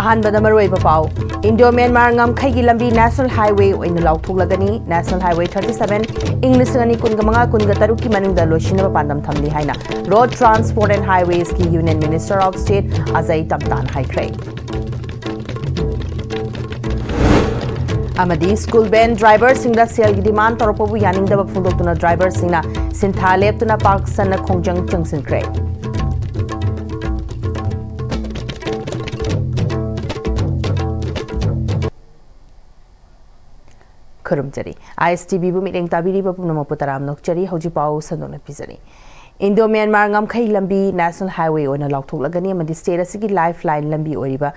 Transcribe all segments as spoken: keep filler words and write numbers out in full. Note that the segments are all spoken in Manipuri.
ꯑꯍꯥꯟꯕꯗ ꯃꯔꯨꯑꯣꯏꯕ ꯄꯥꯎ꯫ ꯏꯟꯗꯤꯌꯣ ꯃ꯭ꯌꯥꯟꯃꯥꯔ ꯉꯝꯈꯩꯒꯤ ꯂꯝꯕꯤ National Highway ꯑꯣꯏꯅ ꯂꯥꯎꯊꯣꯛꯂꯒꯅꯤ꯫ National Highway thirty seven ꯏꯪ ꯂꯤꯁꯤꯡ ꯑꯅꯤ ꯀꯨꯟꯒ ꯃꯉꯥ ꯀꯨꯟꯒ ꯇꯔꯨꯛꯀꯤ ꯃꯅꯨꯡꯗ ꯂꯣꯏꯁꯤꯟꯅꯕ ꯄꯥꯟꯗꯝ ꯊꯝꯂꯤ ꯍꯥꯏꯅ Road Transport and Highwaysꯀꯤ Union Minister of State Ajay ꯇꯝꯇꯥꯅ ꯍꯥꯏꯈ꯭ꯔꯦ꯫ ꯑꯃꯗꯤ school van driverꯁꯤꯡꯗ ꯁꯦꯜꯒꯤ demand ꯇꯧꯔꯛꯄꯕꯨ ꯌꯥꯅꯤꯡꯗꯕ ꯐꯣꯡꯗꯣꯛꯇꯨꯅ driverꯁꯤꯡꯅ ꯁꯤꯟꯊꯥ ꯂꯦꯞꯇꯨꯅ ꯄꯥꯛ ꯁꯟꯅ ꯈꯣꯡꯖꯪ ꯆꯪꯁꯤꯟꯈ꯭ꯔꯦ꯫ ꯈꯨꯔꯨꯝꯖꯔꯤ꯫ ISTVꯕꯨ ꯃꯤꯠꯌꯦꯡ ꯇꯥꯕꯤꯔꯤꯕ ꯄꯨꯝꯅꯃꯛꯄꯨ ꯇꯔꯥꯝꯅ ꯑꯣꯛꯆꯔꯤ꯫ ꯍꯧꯖꯤꯛ ꯄꯥꯎ ꯁꯟꯗꯣꯛꯅ ꯄꯤꯖꯔꯤ꯫ ꯏꯟꯗꯤꯌꯣ ꯃ꯭ꯌꯥꯟꯃꯥꯔ ꯉꯝꯈꯩ ꯂꯝꯕꯤ National Highway ꯑꯣꯏꯅ ꯂꯥꯎꯊꯣꯛꯂꯒꯅꯤ ꯑꯃꯗꯤ state ꯑꯁꯤꯒꯤ lifeline ꯂꯝꯕꯤ ꯑꯣꯏꯔꯤꯕ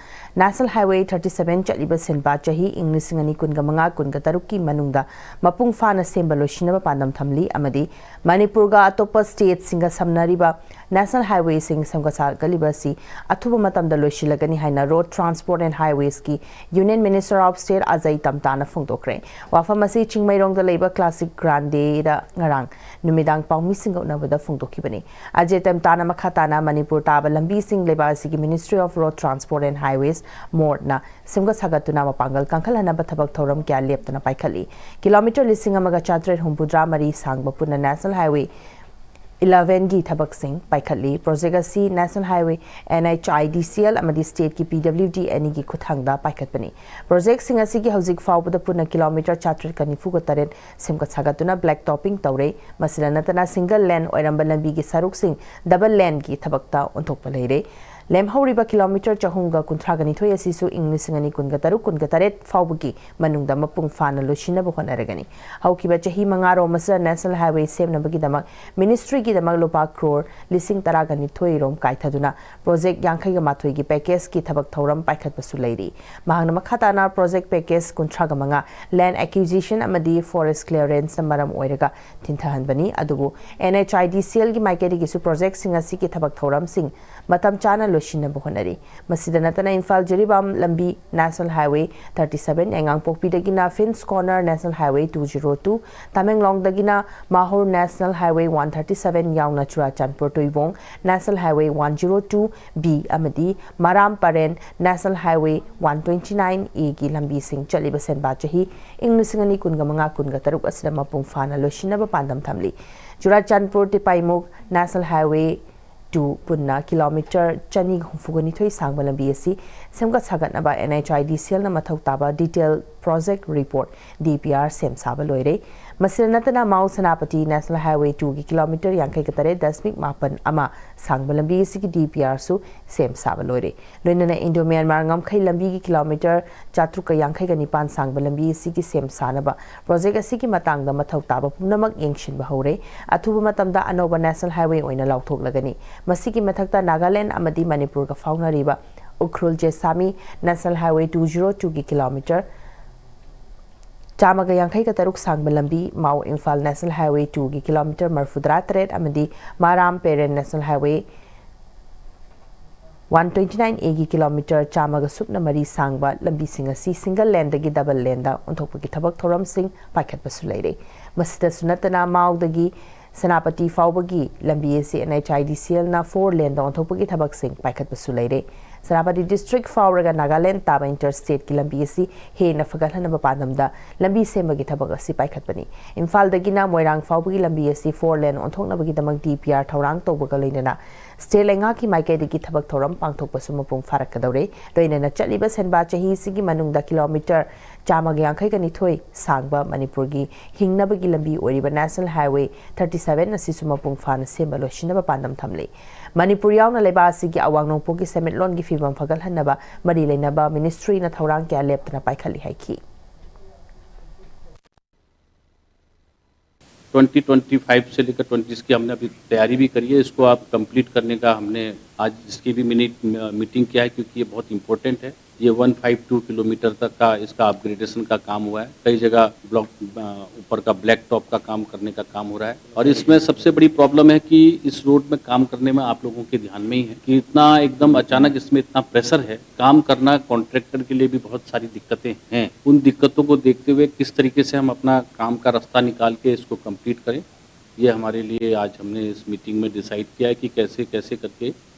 National Highway thirty seven ꯆꯠꯂꯤꯕ ꯁꯤꯟꯕ ꯆꯍꯤ ꯏꯪ ꯂꯤꯁꯤꯡ ꯑꯅꯤ ꯀꯨꯟꯒ ꯃꯉꯥ ꯀꯨꯟꯒ ꯇꯔꯨꯛꯀꯤ ꯃꯅꯨꯡꯗ ꯃꯄꯨꯡ ꯐꯥꯅ ꯁꯦꯝꯕ ꯂꯣꯏꯁꯤꯟꯅꯕ ꯄꯥꯟꯗꯝ ꯊꯝꯂꯤ ꯑꯃꯗꯤ ꯃꯅꯤꯄꯨꯔꯒ ꯑꯇꯣꯞꯄ stateꯁꯤꯡꯒ ꯁꯝꯅꯔꯤꯕ National Highwayꯁꯤꯡ ꯁꯦꯝꯒꯠ ꯁꯥꯒꯠꯂꯤꯕ ꯑꯁꯤ ꯑꯊꯨꯕ ꯃꯇꯝꯗ ꯂꯣꯏꯁꯤꯜꯂꯒꯅꯤ ꯍꯥꯏꯅ Road Transport and Highwaysꯀꯤ Union Minister of State Ajay ꯇꯝꯇꯥꯅ ꯐꯣꯡꯗꯣꯛꯈ꯭ꯔꯦ꯫ ꯋꯥꯐꯝ ꯑꯁꯤ ꯆꯤꯡꯃꯩꯔꯣꯡꯗ ꯂꯩꯕ Classic Grandeꯗ ꯉꯔꯥꯡ ꯅꯨꯃꯤꯗꯥꯡ ꯄꯥꯎꯃꯤꯁꯤꯡꯒ ꯎꯅꯕꯗ ꯐꯣꯡꯗꯣꯛꯈꯤꯕꯅꯤ꯫ ꯑꯖꯌ ꯇꯝꯇꯥꯅ ꯃꯈꯥ ꯇꯥꯅ ꯃꯅꯤꯄꯨꯔ ꯇꯥꯕ ꯂꯝꯕꯤꯁꯤꯡ ꯂꯩꯕꯥꯛ ꯑꯁꯤꯒꯤ Ministry of Road Transport and Highways, MoRTꯅ ꯁꯦꯝꯒꯠ ꯁꯥꯒꯠꯇꯨꯅ ꯃꯄꯥꯡꯒꯜ ꯀꯟꯈꯠꯍꯟꯅꯕ ꯊꯕꯛ ꯊꯧꯔꯝ ꯀꯌꯥ ꯂꯦꯞꯇꯅ ꯄꯥꯏꯈꯠꯂꯤ꯫ Kilometre ꯂꯤꯁꯤꯡ ꯑꯃꯒ ꯆꯥꯇ꯭ꯔꯦꯠ ꯍꯨꯝꯐꯨꯇꯔꯥ ꯃꯔꯤ ꯁꯥꯡꯕ ꯄꯨꯟꯅ National Highway elevenꯒꯤ ꯊꯕꯛꯁꯤꯡ ꯄꯥꯏꯈꯠꯂꯤ꯫ Project ꯑꯁꯤ National Highway, NHIDCL ꯑꯃꯗꯤ stateꯀꯤ PWD ꯑꯅꯤꯒꯤ ꯈꯨꯠꯊꯥꯡꯗ ꯄꯥꯏꯈꯠꯄꯅꯤ꯫ Projectꯁꯤꯡ ꯑꯁꯤꯒꯤ ꯍꯧꯖꯤꯛ ꯐꯥꯎꯕꯗ ꯄꯨꯟꯅ kilometre ꯆꯥꯇ꯭ꯔꯦꯠꯀ ꯅꯤꯐꯨꯒ ꯇꯔꯦꯠ ꯁꯦꯝꯒꯠ ꯁꯥꯒꯠꯇꯨꯅ black topping ꯇꯧꯔꯦ꯫ ꯃꯁꯤꯗ ꯅꯠꯇꯅ single lane ꯑꯣꯏꯔꯝꯕ ꯂꯝꯕꯤꯒꯤ ꯁꯔꯨꯛꯁꯤꯡ double laneꯒꯤ ꯊꯕꯛꯇ ꯑꯣꯟꯊꯣꯛꯄ ꯂꯩꯔꯦ꯫ ꯂꯦꯝꯍꯧꯔꯤꯕ kilometre ꯆꯍꯨꯝꯒ ꯀꯨꯟꯊ꯭ꯔꯥꯒ ꯅꯤꯊꯣꯏ ꯑꯁꯤꯁꯨ ꯏꯪ ꯂꯤꯁꯤꯡ ꯑꯅꯤ ꯀꯨꯟꯒ ꯇꯔꯨꯛ ꯀꯨꯟꯒ ꯇꯔꯦꯠ ꯐꯥꯎꯕꯒꯤ ꯃꯅꯨꯡꯗ ꯃꯄꯨꯡ ꯐꯥꯅ ꯂꯣꯏꯁꯤꯟꯅꯕ ꯍꯣꯠꯅꯔꯒꯅꯤ꯫ ꯍꯧꯈꯤꯕ ꯆꯍꯤ ꯃꯉꯥꯔꯣꯝ ꯑꯁꯤꯗ National Highway ꯁꯦꯝꯅꯕꯒꯤꯗꯃꯛ ministryꯒꯤꯗꯃꯛ ꯂꯨꯄꯥ crore ꯂꯤꯁꯤꯡ ꯇꯔꯥꯒ ꯅꯤꯊꯣꯏ ꯔꯣꯝ ꯀꯥꯏꯊꯗꯨꯅ project ꯌꯥꯡꯈꯩꯒ ꯃꯥꯊꯣꯏꯒꯤ packageꯀꯤ ꯊꯕꯛ ꯊꯧꯔꯝ ꯄꯥꯏꯈꯠꯄꯁꯨ ꯂꯩꯔꯤ꯫ ꯃꯍꯥꯛꯅ ꯃꯈꯥ ꯇꯥꯅ project package ꯀꯨꯟꯊ꯭ꯔꯥꯒ ꯃꯉꯥ land acquisition ꯑꯃꯗꯤ forest clearanceꯅ ꯃꯔꯝ ꯑꯣꯏꯔꯒ ꯊꯤꯟꯊꯍꯟꯕꯅꯤ꯫ ꯑꯗꯨꯕꯨ NHIDCLꯒꯤ ꯃꯥꯏꯀꯩꯗꯒꯤꯁꯨ projectꯁꯤꯡ ꯑꯁꯤꯒꯤ ꯊꯕꯛ ꯊꯧꯔꯝꯁꯤꯡ ꯃꯇꯝ ꯆꯥꯅ ꯁꯤꯟꯅꯕ ꯍꯣꯠꯅꯔꯤ꯫ ꯃꯁꯤꯗ ꯅꯠꯇꯅ ꯏꯝꯐꯥꯜ ꯖꯤꯔꯤꯕꯥꯝ ꯂꯝꯕꯤ National Highway thirty seven, ꯌꯥꯏꯉꯪꯄꯣꯛꯄꯤꯗꯒꯤꯅ Fins Corner National Highway two zero two, ꯇꯃꯦꯡꯂꯣꯡꯗꯒꯤꯅ ꯃꯥꯍꯨꯔ National Highway one thirty seven ꯌꯥꯎꯅ Churachandpur ꯇꯨꯏꯕꯣꯡ National Highway one zero two B ꯑꯃꯗꯤ ꯃꯔꯥꯝ ꯄꯔꯦꯟ National Highway one twenty nine A ꯒꯤ ꯂꯝꯕꯤꯁꯤꯡ ꯆꯠꯂꯤꯕ ꯁꯦꯟꯕꯥ ꯆꯍꯤ ꯏꯪ ꯂꯤꯁꯤꯡ ꯑꯅꯤ ꯀꯨꯟꯒ ꯃꯉꯥ ꯀꯨꯟꯒ ꯇꯔꯨꯛ ꯑꯁꯤꯗ ꯃꯄꯨꯡ ꯐꯥꯅ ꯂꯣꯏꯁꯤꯟꯅꯕ ꯄꯥꯟꯗꯝ ꯊꯝꯂꯤ꯫ ꯆꯨꯔꯥꯆꯥꯟꯄꯨꯔ ꯇꯤꯄꯥꯏꯃꯨꯛ National Highway two ꯄꯨꯟꯅ ꯀꯤꯂꯣꯃꯤꯇꯔ ꯆꯅꯤꯒ ꯍꯨꯝꯐꯨꯒ ꯅꯤꯊꯣꯏ ꯁꯥꯡꯕ ꯂꯝꯕꯤ ꯑꯁꯤ ꯁꯦꯝꯒꯠ ꯁꯥꯒꯠꯅꯕ NHIDCLꯅ ꯃꯊꯧ ꯇꯥꯕ detail project report, DPR, ꯁꯦꯝ ꯁꯥꯕ ꯂꯣꯏꯔꯦ꯫ ꯃꯁꯤꯗ ꯅꯠꯇꯅ ꯃꯥꯎ ꯁꯦꯅꯥꯄꯇꯤ National Highway two ꯒꯤ ꯀꯤꯂꯣꯃꯤꯇꯔ ꯌꯥꯡꯈꯩꯒ ꯇꯔꯦꯠ ꯗꯁꯃꯤꯛ ꯃꯥꯄꯟ ꯑꯃ ꯁꯥꯡꯕ ꯂꯝꯕꯤ ꯑꯁꯤꯒꯤ DPRꯁꯨ ꯁꯦꯝ ꯁꯥꯕ ꯂꯣꯏꯔꯦ꯫ ꯂꯣꯏꯅꯅ ꯏꯟꯗꯣ ꯃ꯭ꯌꯥꯟꯃꯥꯔ ꯉꯝꯈꯩ ꯂꯝꯕꯤꯒꯤ ꯀꯤꯂꯣꯃꯤꯇꯔ ꯆꯥꯇ꯭ꯔꯨꯛꯀ ꯌꯥꯡꯈꯩꯒ ꯅꯤꯄꯥꯟ ꯁꯥꯡꯕ ꯂꯝꯕꯤ ꯑꯁꯤꯒꯤ ꯁꯦꯝ ꯁꯥꯅꯕ project ꯑꯁꯤꯒꯤ ꯃꯇꯥꯡꯗ ꯃꯊꯧ ꯇꯥꯕ ꯄꯨꯝꯅꯃꯛ ꯌꯦꯡꯁꯤꯟꯕ ꯍꯧꯔꯦ꯫ ꯑꯊꯨꯕ ꯃꯇꯝꯗ ꯑꯅꯧꯕ National Highway ꯑꯣꯏꯅ ꯂꯥꯎꯊꯣꯛꯂꯒꯅꯤ꯫ ꯃꯁꯤꯒꯤ ꯃꯊꯛꯇ ꯅꯥꯒꯥꯂꯦꯟꯗ ꯑꯃꯗꯤ ꯃꯅꯤꯄꯨꯔꯒ ꯐꯥꯎꯅꯔꯤꯕ Ukhrul Jessami National Highway two zero two ꯒꯤ ꯀꯤꯂꯣꯃꯤꯇꯔ ꯆꯥꯝꯃꯒ ꯌꯥꯡꯈꯩꯒ ꯇꯔꯨꯛ ꯁꯥꯡꯕ ꯂꯝꯕꯤ, Mao Imphal National Highway two ꯒꯤ ꯀꯤꯂꯣꯃꯤꯇꯔ ꯃꯔꯤꯐꯨꯇꯔꯥ ꯇꯔꯦꯠ ꯑꯃꯗꯤ ꯃꯔꯥꯝ Peren National Highway one twenty nine A ꯒꯤ ꯀꯤꯂꯣꯃꯤꯇꯔ ꯆꯥꯝꯃꯒ ꯁꯨꯞꯅ ꯃꯔꯤ ꯁꯥꯡꯕ ꯂꯝꯕꯤꯁꯤꯡ ꯑꯁꯤ single laneꯗꯒꯤ double laneꯗ ꯑꯣꯟꯊꯣꯛꯄꯒꯤ ꯊꯕꯛ ꯊꯧꯔꯝꯁꯤꯡ ꯄꯥꯏꯈꯠꯄꯁꯨ ꯂꯩꯔꯦ꯫ ꯃꯁꯤꯗꯁꯨ ꯅꯠꯇꯅ ꯃꯥꯎꯗꯒꯤ ꯁꯦꯅꯥꯄꯇꯤ ꯐꯥꯎꯕꯒꯤ ꯂꯝꯕꯤ ꯑꯁꯤ NHIDCLꯅ four laneꯗ ꯑꯣꯟꯊꯣꯛꯄꯒꯤ ꯊꯕꯛꯁꯤꯡ ꯄꯥꯏꯈꯠꯄꯁꯨ ꯂꯩꯔꯦ꯫ ꯁꯦꯅꯥꯄꯇꯤ district ꯐꯥꯎꯔꯒ ꯅꯥꯒꯥꯂꯦꯟꯗ ꯇꯥꯕ interstateꯀꯤ ꯂꯝꯕꯤ ꯑꯁꯤ ꯍꯦꯟꯅ ꯐꯒꯠꯍꯟꯅꯕ ꯄꯥꯟꯗꯝꯗ ꯂꯝꯕꯤ ꯁꯦꯝꯕꯒꯤ ꯊꯕꯛ ꯑꯁꯤ ꯄꯥꯏꯈꯠꯄꯅꯤ꯫ ꯏꯝꯐꯥꯜꯗꯒꯤꯅ ꯃꯣꯏꯔꯥꯡ ꯐꯥꯎꯕꯒꯤ ꯂꯝꯕꯤ ꯑꯁꯤ four lane ꯑꯣꯟꯊꯣꯛꯅꯕꯒꯤꯗꯃꯛ DPR ꯊꯧꯔꯥꯡ ꯇꯧꯕꯒ ꯂꯣꯏꯅꯅ state ꯂꯩꯉꯥꯛꯀꯤ ꯃꯥꯏꯀꯩꯗꯒꯤ ꯊꯕꯛ ꯊꯧꯔꯝ ꯄꯥꯡꯊꯣꯛꯄꯁꯨ ꯃꯄꯨꯡ ꯐꯥꯔꯛꯀꯗꯧꯔꯦ꯫ ꯂꯣꯏꯅꯅ ꯆꯠꯂꯤꯕ ꯁꯦꯟꯕꯥ ꯆꯍꯤꯁꯤꯒꯤ ꯃꯅꯨꯡꯗ ꯀꯤꯂꯣꯃꯤꯇꯔ ꯆꯥꯝꯃꯒ ꯌꯥꯡꯈꯩꯒ ꯅꯤꯊꯣꯏ ꯁꯥꯡꯕ ꯃꯅꯤꯄꯨꯔꯒꯤ ꯍꯤꯡꯅꯕꯒꯤ ꯂꯝꯕꯤ ꯑꯣꯏꯔꯤꯕ National Highway thirty seven ꯑꯁꯤꯁꯨ ꯃꯄꯨꯡ ꯐꯥꯅ ꯁꯦꯝꯕ ꯂꯣꯏꯁꯤꯟꯅꯕ ꯄꯥꯟꯗꯝ ꯊꯝꯂꯤ꯫ ꯃꯅꯤꯄꯨꯔ ꯌꯥꯎꯅ ꯂꯩꯕꯥꯛ ꯑꯁꯤꯒꯤ ꯑꯋꯥꯡ ꯅꯣꯡꯄꯣꯛꯀꯤ ꯁꯦꯟꯃꯤꯠꯂꯣꯟꯒꯤ ꯐꯤꯕꯝ ꯐꯒꯠꯍꯟꯅꯕ ꯃꯔꯤ ꯂꯩꯅꯕ ministryꯅ ꯊꯧꯔꯥꯡ ꯀꯌꯥ ꯂꯦꯞꯇꯅ ꯄꯥꯏꯈꯠꯂꯤ ꯍꯥꯏꯈꯤ꯫ ट्वेंटी ट्वेंटी फ़ाइव से लेकर ट्वेंटी की हमने अभी तैयारी भी करी है। इसको आप कंप्लीट करने का हमने आज इसकी भी मिनट मीटिंग किया है, क्योंकि ये बहुत इंपॉर्टेंट है। ये वन फाइव टू किलोमीटर तक का इसका अपग्रेडेशन का काम हुआ है। कई जगह ब्लॉक, अ, ऊपर का ब्लैक टॉप का काम करने का काम हो रहा है। और इसमें सबसे बड़ी प्रॉब्लम है कि इस रोड में काम करने में आप लोगों के ध्यान में ही है कि इतना एकदम अचानक इसमें इतना प्रेशर है। काम करना कॉन्ट्रैक्टर के लिए भी बहुत सारी दिक्कतें हैं। उन दिक्कतों को देखते हुए किस तरीके से हम अपना काम का रास्ता निकाल के इसको कंप्लीट करें, ये हमारे लिए आज हमने इस मीटिंग में डिसाइड किया है कि कैसे, कैसे करके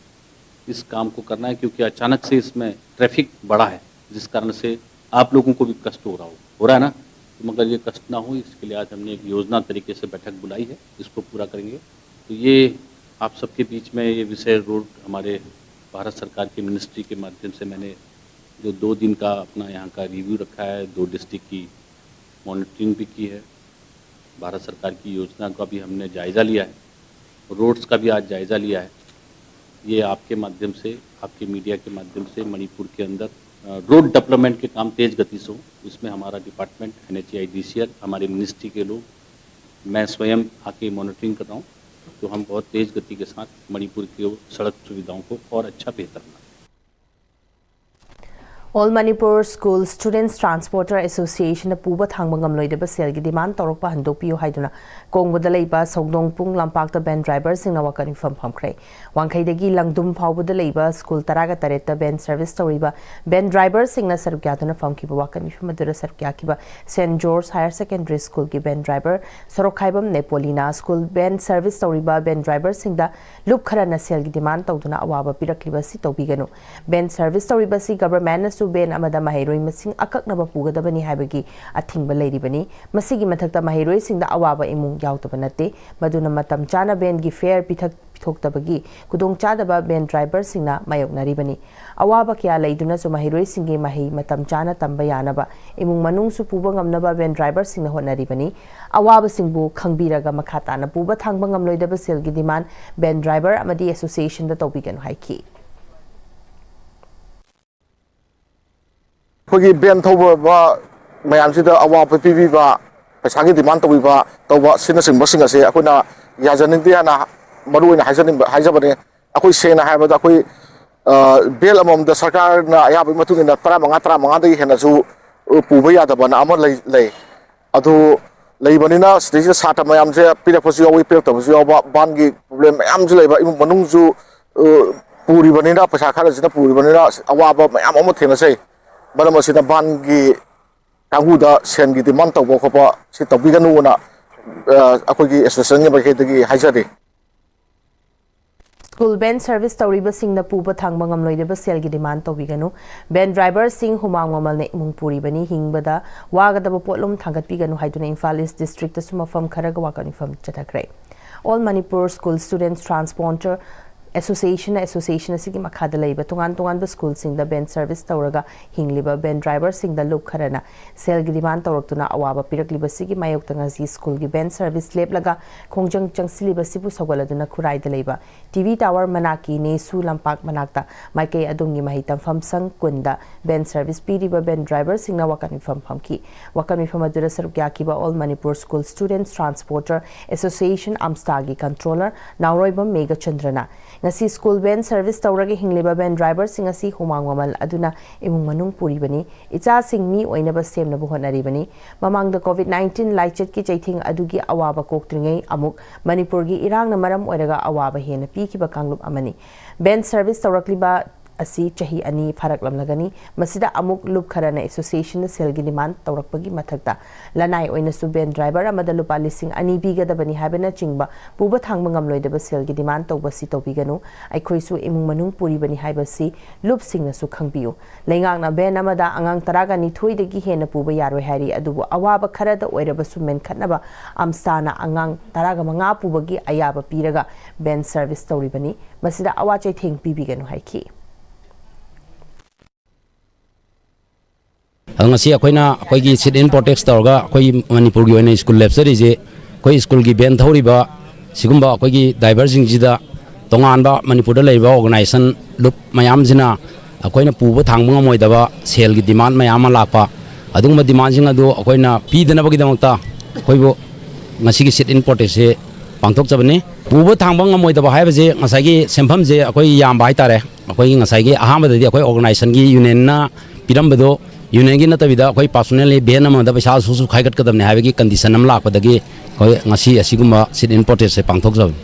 इस काम को करना है, क्योंकि अचानक से इसमें ट्रैफिक बढ़ा है, जिस कारण से आप लोगों को भी कष्ट हो रहा हो, हो रहा है ना? तो मगर ये कष्ट ना हो, इसके लिए आज हमने एक योजना तरीके से बैठक बुलाई है, इसको पूरा करेंगे। तो ये आप सबके बीच में ये विषय रोड हमारे भारत सरकार की मिनिस्ट्री के माध्यम से मैंने जो दो दिन का अपना यहाँ का रिव्यू रखा है, दो डिस्ट्रिक्ट की मॉनिटरिंग भी की है, भारत सरकार की योजना का भी हमने जायज़ा लिया है, रोड्स का भी आज जायज़ा लिया है। ये आपके माध्यम से, आपके मीडिया के माध्यम से मणिपुर के अंदर, अ, रोड डेवलपमेंट के काम तेज़ गति से हो, इसमें हमारा department, N H A I D C L, हमारे मिनिस्ट्री के लोग, मैं स्वयं आके मॉनिटरिंग कर रहा हूँ। तो हम बहुत तेज़ गति के साथ मणिपुर की सड़क सुविधाओं को और अच्छा बेहतर बनाएं। All Manipur School Students Transporter Association ꯅ ꯄꯨꯕ ꯊꯥꯡꯕ ꯉꯝꯂꯣꯏꯗꯕ ꯁꯦꯜꯒꯤ ꯗꯤꯃꯥꯟ ꯇꯧꯔꯛꯄ ꯍꯟꯗꯣꯛꯄꯤꯌꯨ ꯍꯥꯏꯗꯨꯅ ꯀꯣꯡꯕꯗ ꯂꯩꯕ ꯁꯧꯗꯣꯡꯄꯨꯡ ꯂꯝꯄꯥꯛꯇ ꯚꯦꯟ ꯗ꯭ꯔꯥꯏꯚꯔꯁꯤꯡꯅ ꯋꯥꯀꯠ ꯃꯤꯐꯝ ꯐꯝꯈ꯭ꯔꯦ꯫ ꯋꯥꯡꯈꯩꯗꯒꯤ ꯂꯪꯗꯨꯝ ꯐꯥꯎꯕꯗ ꯂꯩꯕ ꯁ꯭ꯀꯨꯜ ꯇꯔꯥꯒ ꯇꯔꯦꯠꯇ ꯚꯦꯟ ꯁꯔꯚꯤꯁ ꯇꯧꯔꯤꯕ ꯚꯦꯟ ꯗ꯭ꯔꯥꯏꯚꯔꯁꯤꯡꯅ ꯁꯔꯨꯛ ꯌꯥꯗꯨꯅ ꯐꯝꯈꯤꯕ ꯋꯥꯀꯠ ꯃꯤꯐꯝ ꯑꯗꯨꯗ ꯁꯔꯨꯛ ꯌꯥꯈꯤꯕ ꯁꯦꯟꯠ ꯖꯣꯔꯖ ꯍꯥꯌꯔ ꯁꯦꯀꯦꯟꯗꯔꯤ ꯁ꯭ꯀꯨꯜꯒꯤ ꯚꯦꯟ ꯗ꯭ꯔꯥꯏꯚꯔ ꯁꯣꯔꯣꯛꯈꯥꯏꯕꯝ ꯅꯦꯄꯣꯂꯤꯅ ꯁ꯭ꯀꯨꯜ ꯚꯦꯟ ꯁꯔꯚꯤꯁ ꯇꯧꯔꯤꯕ ꯚꯦꯟ ꯗ꯭ꯔꯥꯏꯚꯔꯁꯤꯡꯗ ꯂꯨꯞ ꯈꯔꯅ ꯁꯦꯜꯒꯤ ꯗꯤꯃꯥꯟ ꯇꯧꯗꯨꯅ ꯑꯋꯥꯕ ꯄꯤꯔꯛꯂꯤꯕ ꯑꯁꯤ ꯇꯧꯕꯤꯒꯅꯨ꯫ ꯚꯦꯟ ꯁꯔꯚꯤꯁ ꯇꯧꯔꯤꯕ ꯑꯁꯤ ꯒꯚꯔꯟꯃꯦꯟꯠꯅꯁꯨ ꯚꯦꯟ ꯑꯃꯗ ꯃꯍꯩꯔꯣꯏ ꯃꯁꯤꯡ ꯑꯀꯛꯅꯕ ꯄꯨꯒꯗꯕꯅꯤ ꯍꯥꯏꯕꯒꯤ ꯑꯊꯤꯡꯕ ꯂꯩꯔꯤꯕꯅꯤ꯫ ꯃꯁꯤꯒꯤ ꯃꯊꯛꯇ ꯃꯍꯩꯔꯣꯏꯁꯤꯡꯗ ꯑꯋꯥꯕ ꯏꯃꯨꯡ ꯌꯥꯎꯗꯕ ꯅꯠꯇꯦ꯫ ꯃꯗꯨꯅ ꯃꯇꯝ ꯆꯥꯅ ꯚꯦꯟꯒꯤ ꯐꯦꯌꯔ ꯄꯤꯊꯛ ꯄꯤꯊꯣꯛꯇꯕꯒꯤ ꯈꯨꯗꯣꯡꯆꯥꯗꯕ ꯚꯦꯟ ꯗ꯭ꯔꯥꯏꯚꯔꯁꯤꯡꯅ ꯃꯥꯌꯣꯛꯅꯔꯤꯕꯅꯤ꯫ ꯑꯋꯥꯕ ꯀꯌꯥ ꯂꯩꯗꯨꯅꯁꯨ ꯃꯍꯩꯔꯣꯏꯁꯤꯡꯒꯤ ꯃꯍꯩ ꯃꯇꯝ ꯆꯥꯅ ꯇꯝꯕ ꯌꯥꯅꯕ, ꯏꯃꯨꯡ ꯃꯅꯨꯡꯁꯨ ꯄꯨꯕ ꯉꯝꯅꯕ ꯚꯦꯟ ꯗ꯭ꯔꯥꯏꯚꯔꯁꯤꯡꯅ ꯍꯣꯠꯅꯔꯤꯕꯅꯤ꯫ ꯑꯋꯥꯕꯁꯤꯡꯕꯨ ꯈꯪꯕꯤꯔꯒ ꯃꯈꯥ ꯇꯥꯅ ꯄꯨꯕ ꯊꯥꯡꯕ ꯉꯝꯂꯣꯏꯗꯕ ꯁꯦꯜꯒꯤ ꯗꯤꯃꯥꯟ ꯚꯦꯟ ꯗ꯭ꯔꯥꯏꯚꯔ ꯑꯃꯗꯤ ꯑꯦꯁꯣꯁꯤꯌꯦꯁꯟꯗ ꯇꯧꯕꯤꯒꯅꯨ ꯍꯥꯏꯈꯤ꯫ ꯑꯩꯈꯣꯏꯒꯤ ꯚꯦꯟ ꯊꯧꯕ ꯃꯌꯥꯝꯁꯤꯗ ꯑꯋꯥꯕ ꯄꯤꯕꯤꯕ, ꯄꯩꯁꯥꯒꯤ ꯗꯤꯃꯥꯟ ꯇꯧꯕꯤꯕ, ꯇꯧꯕ ꯑꯁꯤꯅꯆꯤꯡꯕꯁꯤꯡ ꯑꯁꯦ ꯑꯩꯈꯣꯏꯅ ꯌꯥꯖꯅꯤꯡꯗꯦ ꯍꯥꯏꯅ ꯃꯔꯨ ꯑꯣꯏꯅ ꯍꯥꯏꯖꯅꯤꯡꯕ, ꯍꯥꯏꯖꯕꯅꯦ꯫ ꯑꯩꯈꯣꯏ ꯁꯦꯡꯅ ꯍꯥꯏꯔꯕꯗ ꯑꯩꯈꯣꯏ ꯕꯦꯜ ꯑꯃꯃꯝꯗ ꯁꯔꯀꯥꯔꯅ ꯑꯌꯥꯕꯒꯤ ꯃꯇꯨꯡ ꯏꯟꯅ ꯇꯔꯥꯃꯉꯥ, ꯇꯔꯥꯃꯉꯥꯗꯒꯤ ꯍꯦꯟꯅꯁꯨ, ꯑ, ꯄꯨꯕ ꯌꯥꯗꯕꯅ ꯑꯃ ꯂꯩ, ꯂꯩ꯫ ꯑꯗꯨ ꯂꯩꯕꯅꯤꯅ ꯁꯤꯗꯩꯁꯤꯗ ꯁꯥꯇ꯭ꯔ ꯃꯌꯥꯝꯁꯦ ꯄꯤꯔꯛꯄꯁꯨ ꯌꯥꯎꯏ, ꯄꯤꯔꯛꯇꯕꯁꯨ ꯌꯥꯎꯕ, ꯚꯥꯟꯒꯤ ꯄ꯭ꯔꯣꯕ꯭ꯂꯦꯝ ꯃꯌꯥꯝꯁꯨ ꯂꯩꯕ, ꯏꯃꯨꯡ ꯃꯅꯨꯡꯁꯨ, ꯑ, ꯄꯨꯔꯤꯕꯅꯤꯅ, ꯄꯩꯁꯥ ꯈꯔꯁꯤꯅ ꯄꯨꯔꯤꯕꯅꯤꯅ ꯑꯋꯥꯕ ꯃꯌꯥꯝ ꯑꯃ ꯊꯦꯡꯅꯖꯩ꯫ ꯃꯔꯝ ꯑꯁꯤꯅ ꯚꯥꯟꯒꯤ ꯀꯥꯡꯕꯨꯗ ꯁꯦꯟꯒꯤ ꯗꯤꯃꯥꯟ ꯇꯧꯕ ꯈꯣꯠꯄ ꯁꯤ ꯇꯧꯕꯤꯒꯅꯨꯅ, ꯑ, ꯑꯩꯈꯣꯏꯒꯤ ꯑꯦꯁꯣꯁꯤꯌꯦꯁꯟꯒꯤ ꯃꯥꯏꯀꯩꯗꯒꯤ ꯍꯥꯏꯖꯔꯤ꯫ ꯁ꯭ꯀꯨꯜ ꯚꯦꯟ ꯁꯔꯚꯤꯁ ꯇꯧꯔꯤꯕꯁꯤꯡꯅ ꯄꯨꯕ ꯊꯥꯡꯕ ꯉꯝꯂꯣꯏꯗꯕ ꯁꯦꯜꯒꯤ ꯗꯤꯃꯥꯟ ꯇꯧꯕꯤꯒꯅꯨ꯫ ꯚꯦꯟ ꯗ꯭ꯔꯥꯏꯚꯔꯁꯤꯡ ꯍꯨꯃꯥꯡ ꯃꯃꯜꯅ ꯏꯃꯨꯡ ꯄꯨꯔꯤꯕꯅꯤ, ꯍꯤꯡꯕꯗ ꯋꯥꯒꯗꯕ ꯄꯣꯠꯂꯨꯝ ꯊꯥꯡꯒꯠꯄꯤꯒꯅꯨ ꯍꯥꯏꯗꯨꯅ ꯏꯝꯐꯥꯜ ꯏꯁ ꯗꯤꯁꯇ꯭ꯔꯤꯛꯇꯁꯨ ꯃꯐꯝ ꯈꯔꯒ ꯋꯥꯀꯠ ꯃꯤꯐꯝ ꯆꯠꯊꯈ꯭ꯔꯦ꯫ All Manipur School Students Transporter Association association ꯑꯁꯤꯒꯤ ꯃꯈꯥꯗ ꯂꯩꯕ ꯇꯣꯉꯥꯟ ꯇꯣꯉꯥꯟꯕ ꯁ꯭ꯀꯨꯜꯁꯤꯡꯗ ꯚꯦꯟ ꯁꯔꯚꯤꯁ ꯇꯧꯔꯒ ꯍꯤꯡꯂꯤꯕ ꯚꯦꯟ ꯗ꯭ꯔꯥꯏꯚꯔꯁꯤꯡꯗ ꯂꯨꯞ ꯈꯔꯅ ꯁꯦꯜꯒꯤ ꯗꯤꯃꯥꯟ ꯇꯧꯔꯛꯇꯨꯅ ꯑꯋꯥꯕ ꯄꯤꯔꯛꯂꯤꯕꯁꯤꯒꯤ ꯃꯥꯌꯣꯛꯇ ꯉꯁꯤ ꯁ꯭ꯀꯨꯜꯒꯤ ꯚꯦꯟ ꯁꯔꯚꯤꯁ ꯂꯦꯞꯂꯒ ꯈꯣꯡꯖꯪ ꯆꯪꯁꯤꯜꯂꯤꯕꯁꯤꯕꯨ ꯁꯧꯒꯠꯂꯗꯨꯅ ꯈꯨꯔꯥꯏꯗ ꯂꯩꯕ ꯇꯤ ꯚꯤ ꯇꯥꯋꯔ ꯃꯅꯥꯛꯀꯤ ꯅꯦꯁꯨ ꯂꯝꯄꯥꯛ ꯃꯅꯥꯛꯇ ꯃꯥꯏꯀꯩ ꯑꯗꯣꯝꯒꯤ ꯃꯍꯩ ꯇꯝꯐꯝ ꯁꯪ ꯀꯨꯟꯗ ꯚꯦꯟ ꯁꯔꯚꯤꯁ ꯄꯤꯔꯤꯕ ꯚꯦꯟ ꯗ꯭ꯔꯥꯏꯚꯔꯁꯤꯡꯅ ꯋꯥꯀꯠ ꯃꯤꯐꯝ ꯐꯝꯈꯤ꯫ ꯋꯥꯀꯠ ꯃꯤꯐꯝ ꯑꯗꯨꯗ ꯁꯔꯨꯛ ꯌꯥꯈꯤꯕ All Manipur School Students Transporter Association, ꯑꯝꯁꯇꯥꯒꯤ ꯀꯟꯇ꯭ꯔꯣꯂꯔ ꯅꯥꯎꯔꯣꯏꯕꯝ ꯃꯦꯘꯆꯟꯗ꯭ꯔꯅ ꯉꯁꯤ ꯁ꯭ꯀꯨꯜ ꯚꯦꯟ ꯁꯔꯚꯤꯁ ꯇꯧꯔꯒ ꯍꯤꯡꯂꯤꯕ ꯚꯦꯟ ꯗ꯭ꯔꯥꯏꯚꯔꯁꯤꯡ ꯑꯁꯤ ꯍꯨꯃꯥꯡ ꯃꯃꯜ ꯑꯗꯨꯅ ꯏꯃꯨꯡ ꯃꯅꯨꯡ ꯄꯨꯔꯤꯕꯅꯤ, ꯏꯆꯥꯁꯤꯡ ꯃꯤ ꯑꯣꯏꯅꯕ ꯁꯦꯝꯅꯕ ꯍꯣꯠꯅꯔꯤꯕꯅꯤ꯫ ꯃꯃꯥꯡꯗ ꯀꯣꯚꯤꯗ ꯅꯥꯏꯟꯇꯤꯟ ꯂꯥꯏꯆꯠꯀꯤ ꯆꯩꯊꯦꯡ ꯑꯗꯨꯒꯤ ꯑꯋꯥꯕ ꯀꯣꯛꯇ꯭ꯔꯤꯉꯩ ꯑꯃꯨꯛ ꯃꯅꯤꯄꯨꯔꯒꯤ ꯏꯔꯥꯡꯅ ꯃꯔꯝ ꯑꯣꯏꯔꯒ ꯑꯋꯥꯕ ꯍꯦꯟꯅ ꯄꯤꯈꯤꯕ ꯀꯥꯡꯂꯨꯞ ꯑꯃꯅꯤ꯫ ꯚꯦꯟ ꯁꯔꯚꯤꯁ ꯇꯧꯔꯛꯂꯤꯕ ꯑꯁꯤ ꯆꯍꯤ ꯑꯅꯤ ꯐꯥꯔꯛꯂꯝꯂꯒꯅꯤ꯫ ꯃꯁꯤꯗ ꯑꯃꯨꯛ ꯂꯨꯞ ꯈꯔꯅ ꯑꯦꯁꯣꯁꯤꯌꯦꯁꯟꯗ ꯁꯦꯜꯒꯤ ꯗꯤꯃꯥꯟ ꯇꯧꯔꯛꯄꯒꯤ ꯃꯊꯛꯇ ꯂꯅꯥꯏ ꯑꯣꯏꯅꯁꯨ ꯚꯦꯟ ꯗ꯭ꯔꯥꯏꯚꯔ ꯑꯃꯗ ꯂꯨꯄꯥ ꯂꯤꯁꯤꯡ ꯑꯅꯤ ꯄꯤꯒꯗꯕꯅꯤ ꯍꯥꯏꯕꯅꯆꯤꯡꯕ ꯄꯨꯕ ꯊꯥꯡꯕ ꯉꯝꯂꯣꯏꯗꯕ ꯁꯦꯜꯒꯤ ꯗꯤꯃꯥꯟ ꯇꯧꯕꯁꯤ ꯇꯧꯕꯤꯒꯅꯨ꯫ ꯑꯩꯈꯣꯏꯁꯨ ꯏꯃꯨꯡ ꯃꯅꯨꯡ ꯄꯨꯔꯤꯕꯅꯤ ꯍꯥꯏꯕꯁꯤ ꯂꯨꯞꯁꯤꯡꯅꯁꯨ ꯈꯪꯕꯤꯌꯨ꯫ ꯂꯩꯉꯥꯛꯅ ꯚꯦꯟ ꯑꯃꯗ ꯑꯉꯥꯡ ꯇꯔꯥꯒ ꯅꯤꯊꯣꯏꯗꯒꯤ ꯍꯦꯟꯅ ꯄꯨꯕ ꯌꯥꯔꯣꯏ ꯍꯥꯏꯔꯤ, ꯑꯗꯨꯕꯨ ꯑꯋꯥꯕ ꯈꯔꯗ ꯑꯣꯏꯔꯕꯁꯨ ꯃꯦꯟꯈꯠꯅꯕ ꯑꯝꯁꯇꯥꯅ ꯑꯉꯥꯡ ꯇꯔꯥꯒ ꯃꯉꯥ ꯄꯨꯕꯒꯤ ꯑꯌꯥꯕ ꯄꯤꯔꯒ ꯚꯦꯟ ꯁꯔꯚꯤꯁ ꯇꯧꯔꯤꯕꯅꯤ꯫ ꯃꯁꯤꯗ ꯑꯋꯥ ꯆꯩꯊꯦꯡ ꯄꯤꯕꯤꯒꯅꯨ ꯍꯥꯏꯈꯤ꯫ ꯑꯗꯣ ꯉꯁꯤ ꯑꯩꯈꯣꯏꯅ ꯑꯩꯈꯣꯏꯒꯤ sit in protest ꯇꯧꯔꯒ ꯑꯩꯈꯣꯏꯒꯤ ꯃꯅꯤꯄꯨꯔꯒꯤ ꯑꯣꯏꯅ ꯁ꯭ꯀꯨꯜ ꯂꯦꯞꯆꯔꯤꯁꯦ, ꯑꯩꯈꯣꯏ ꯁ꯭ꯀꯨꯜꯒꯤ ꯚꯦꯟ ꯊꯧꯔꯤꯕ ꯁꯤꯒꯨꯝꯕ ꯑꯩꯈꯣꯏꯒꯤ ꯗ꯭ꯔꯥꯏꯚꯔꯁꯤꯡꯁꯤꯗ ꯇꯣꯉꯥꯟꯕ ꯃꯅꯤꯄꯨꯔꯗ ꯂꯩꯔꯤꯕ ꯑꯣꯔꯒꯅꯥꯏꯖꯦꯁꯟ ꯂꯨꯞ ꯃꯌꯥꯝꯁꯤꯅ ꯑꯩꯈꯣꯏꯅ ꯄꯨꯕ ꯊꯥꯡꯕ ꯉꯝꯃꯣꯏꯗꯕ ꯁꯦꯜꯒꯤ ꯗꯤꯃꯥꯟ ꯃꯌꯥꯝ ꯑꯃ ꯂꯥꯛꯄ, ꯑꯗꯨꯒꯨꯝꯕ ꯗꯤꯃꯥꯟꯁꯤꯡ ꯑꯗꯨ ꯑꯩꯈꯣꯏꯅ ꯄꯤꯗꯅꯕꯒꯤꯗꯃꯛꯇ ꯑꯩꯈꯣꯏꯕꯨ ꯉꯁꯤꯒꯤ sit in protestꯁꯦ ꯄꯥꯡꯊꯣꯛꯆꯕꯅꯤ꯫ ꯄꯨꯕ ꯊꯥꯡꯕ ꯉꯝꯃꯣꯏꯗꯕ ꯍꯥꯏꯕꯁꯦ ꯉꯁꯥꯏꯒꯤ ꯁꯦꯟꯐꯝꯁꯦ ꯑꯩꯈꯣꯏ ꯌꯥꯝꯕ ꯍꯥꯏꯇꯥꯔꯦ꯫ ꯑꯩꯈꯣꯏꯒꯤ ꯉꯁꯥꯏꯒꯤ ꯑꯍꯥꯟꯕꯗꯗꯤ ꯑꯩꯈꯣꯏ organisationꯒꯤ unionꯅ ꯄꯤꯔꯝꯕꯗꯣ, unionꯒꯤ ꯅꯠꯇꯕꯤꯗ ꯑꯩꯈꯣꯏ personally van ꯑꯃꯗ ꯄꯩꯁꯥ ꯑꯁꯨꯛ ꯑꯁꯨꯛ ꯈꯥꯏꯒꯠꯀꯗꯕꯅꯤ ꯍꯥꯏꯕꯒꯤ condition ꯑꯃ ꯂꯥꯛꯄꯗꯒꯤ ꯑꯩꯈꯣꯏ ꯉꯁꯤ ꯑꯁꯤꯒꯨꯝꯕ sit-in protestꯁꯦ ꯄꯥꯡꯊꯣꯛꯆꯕꯅꯤ꯫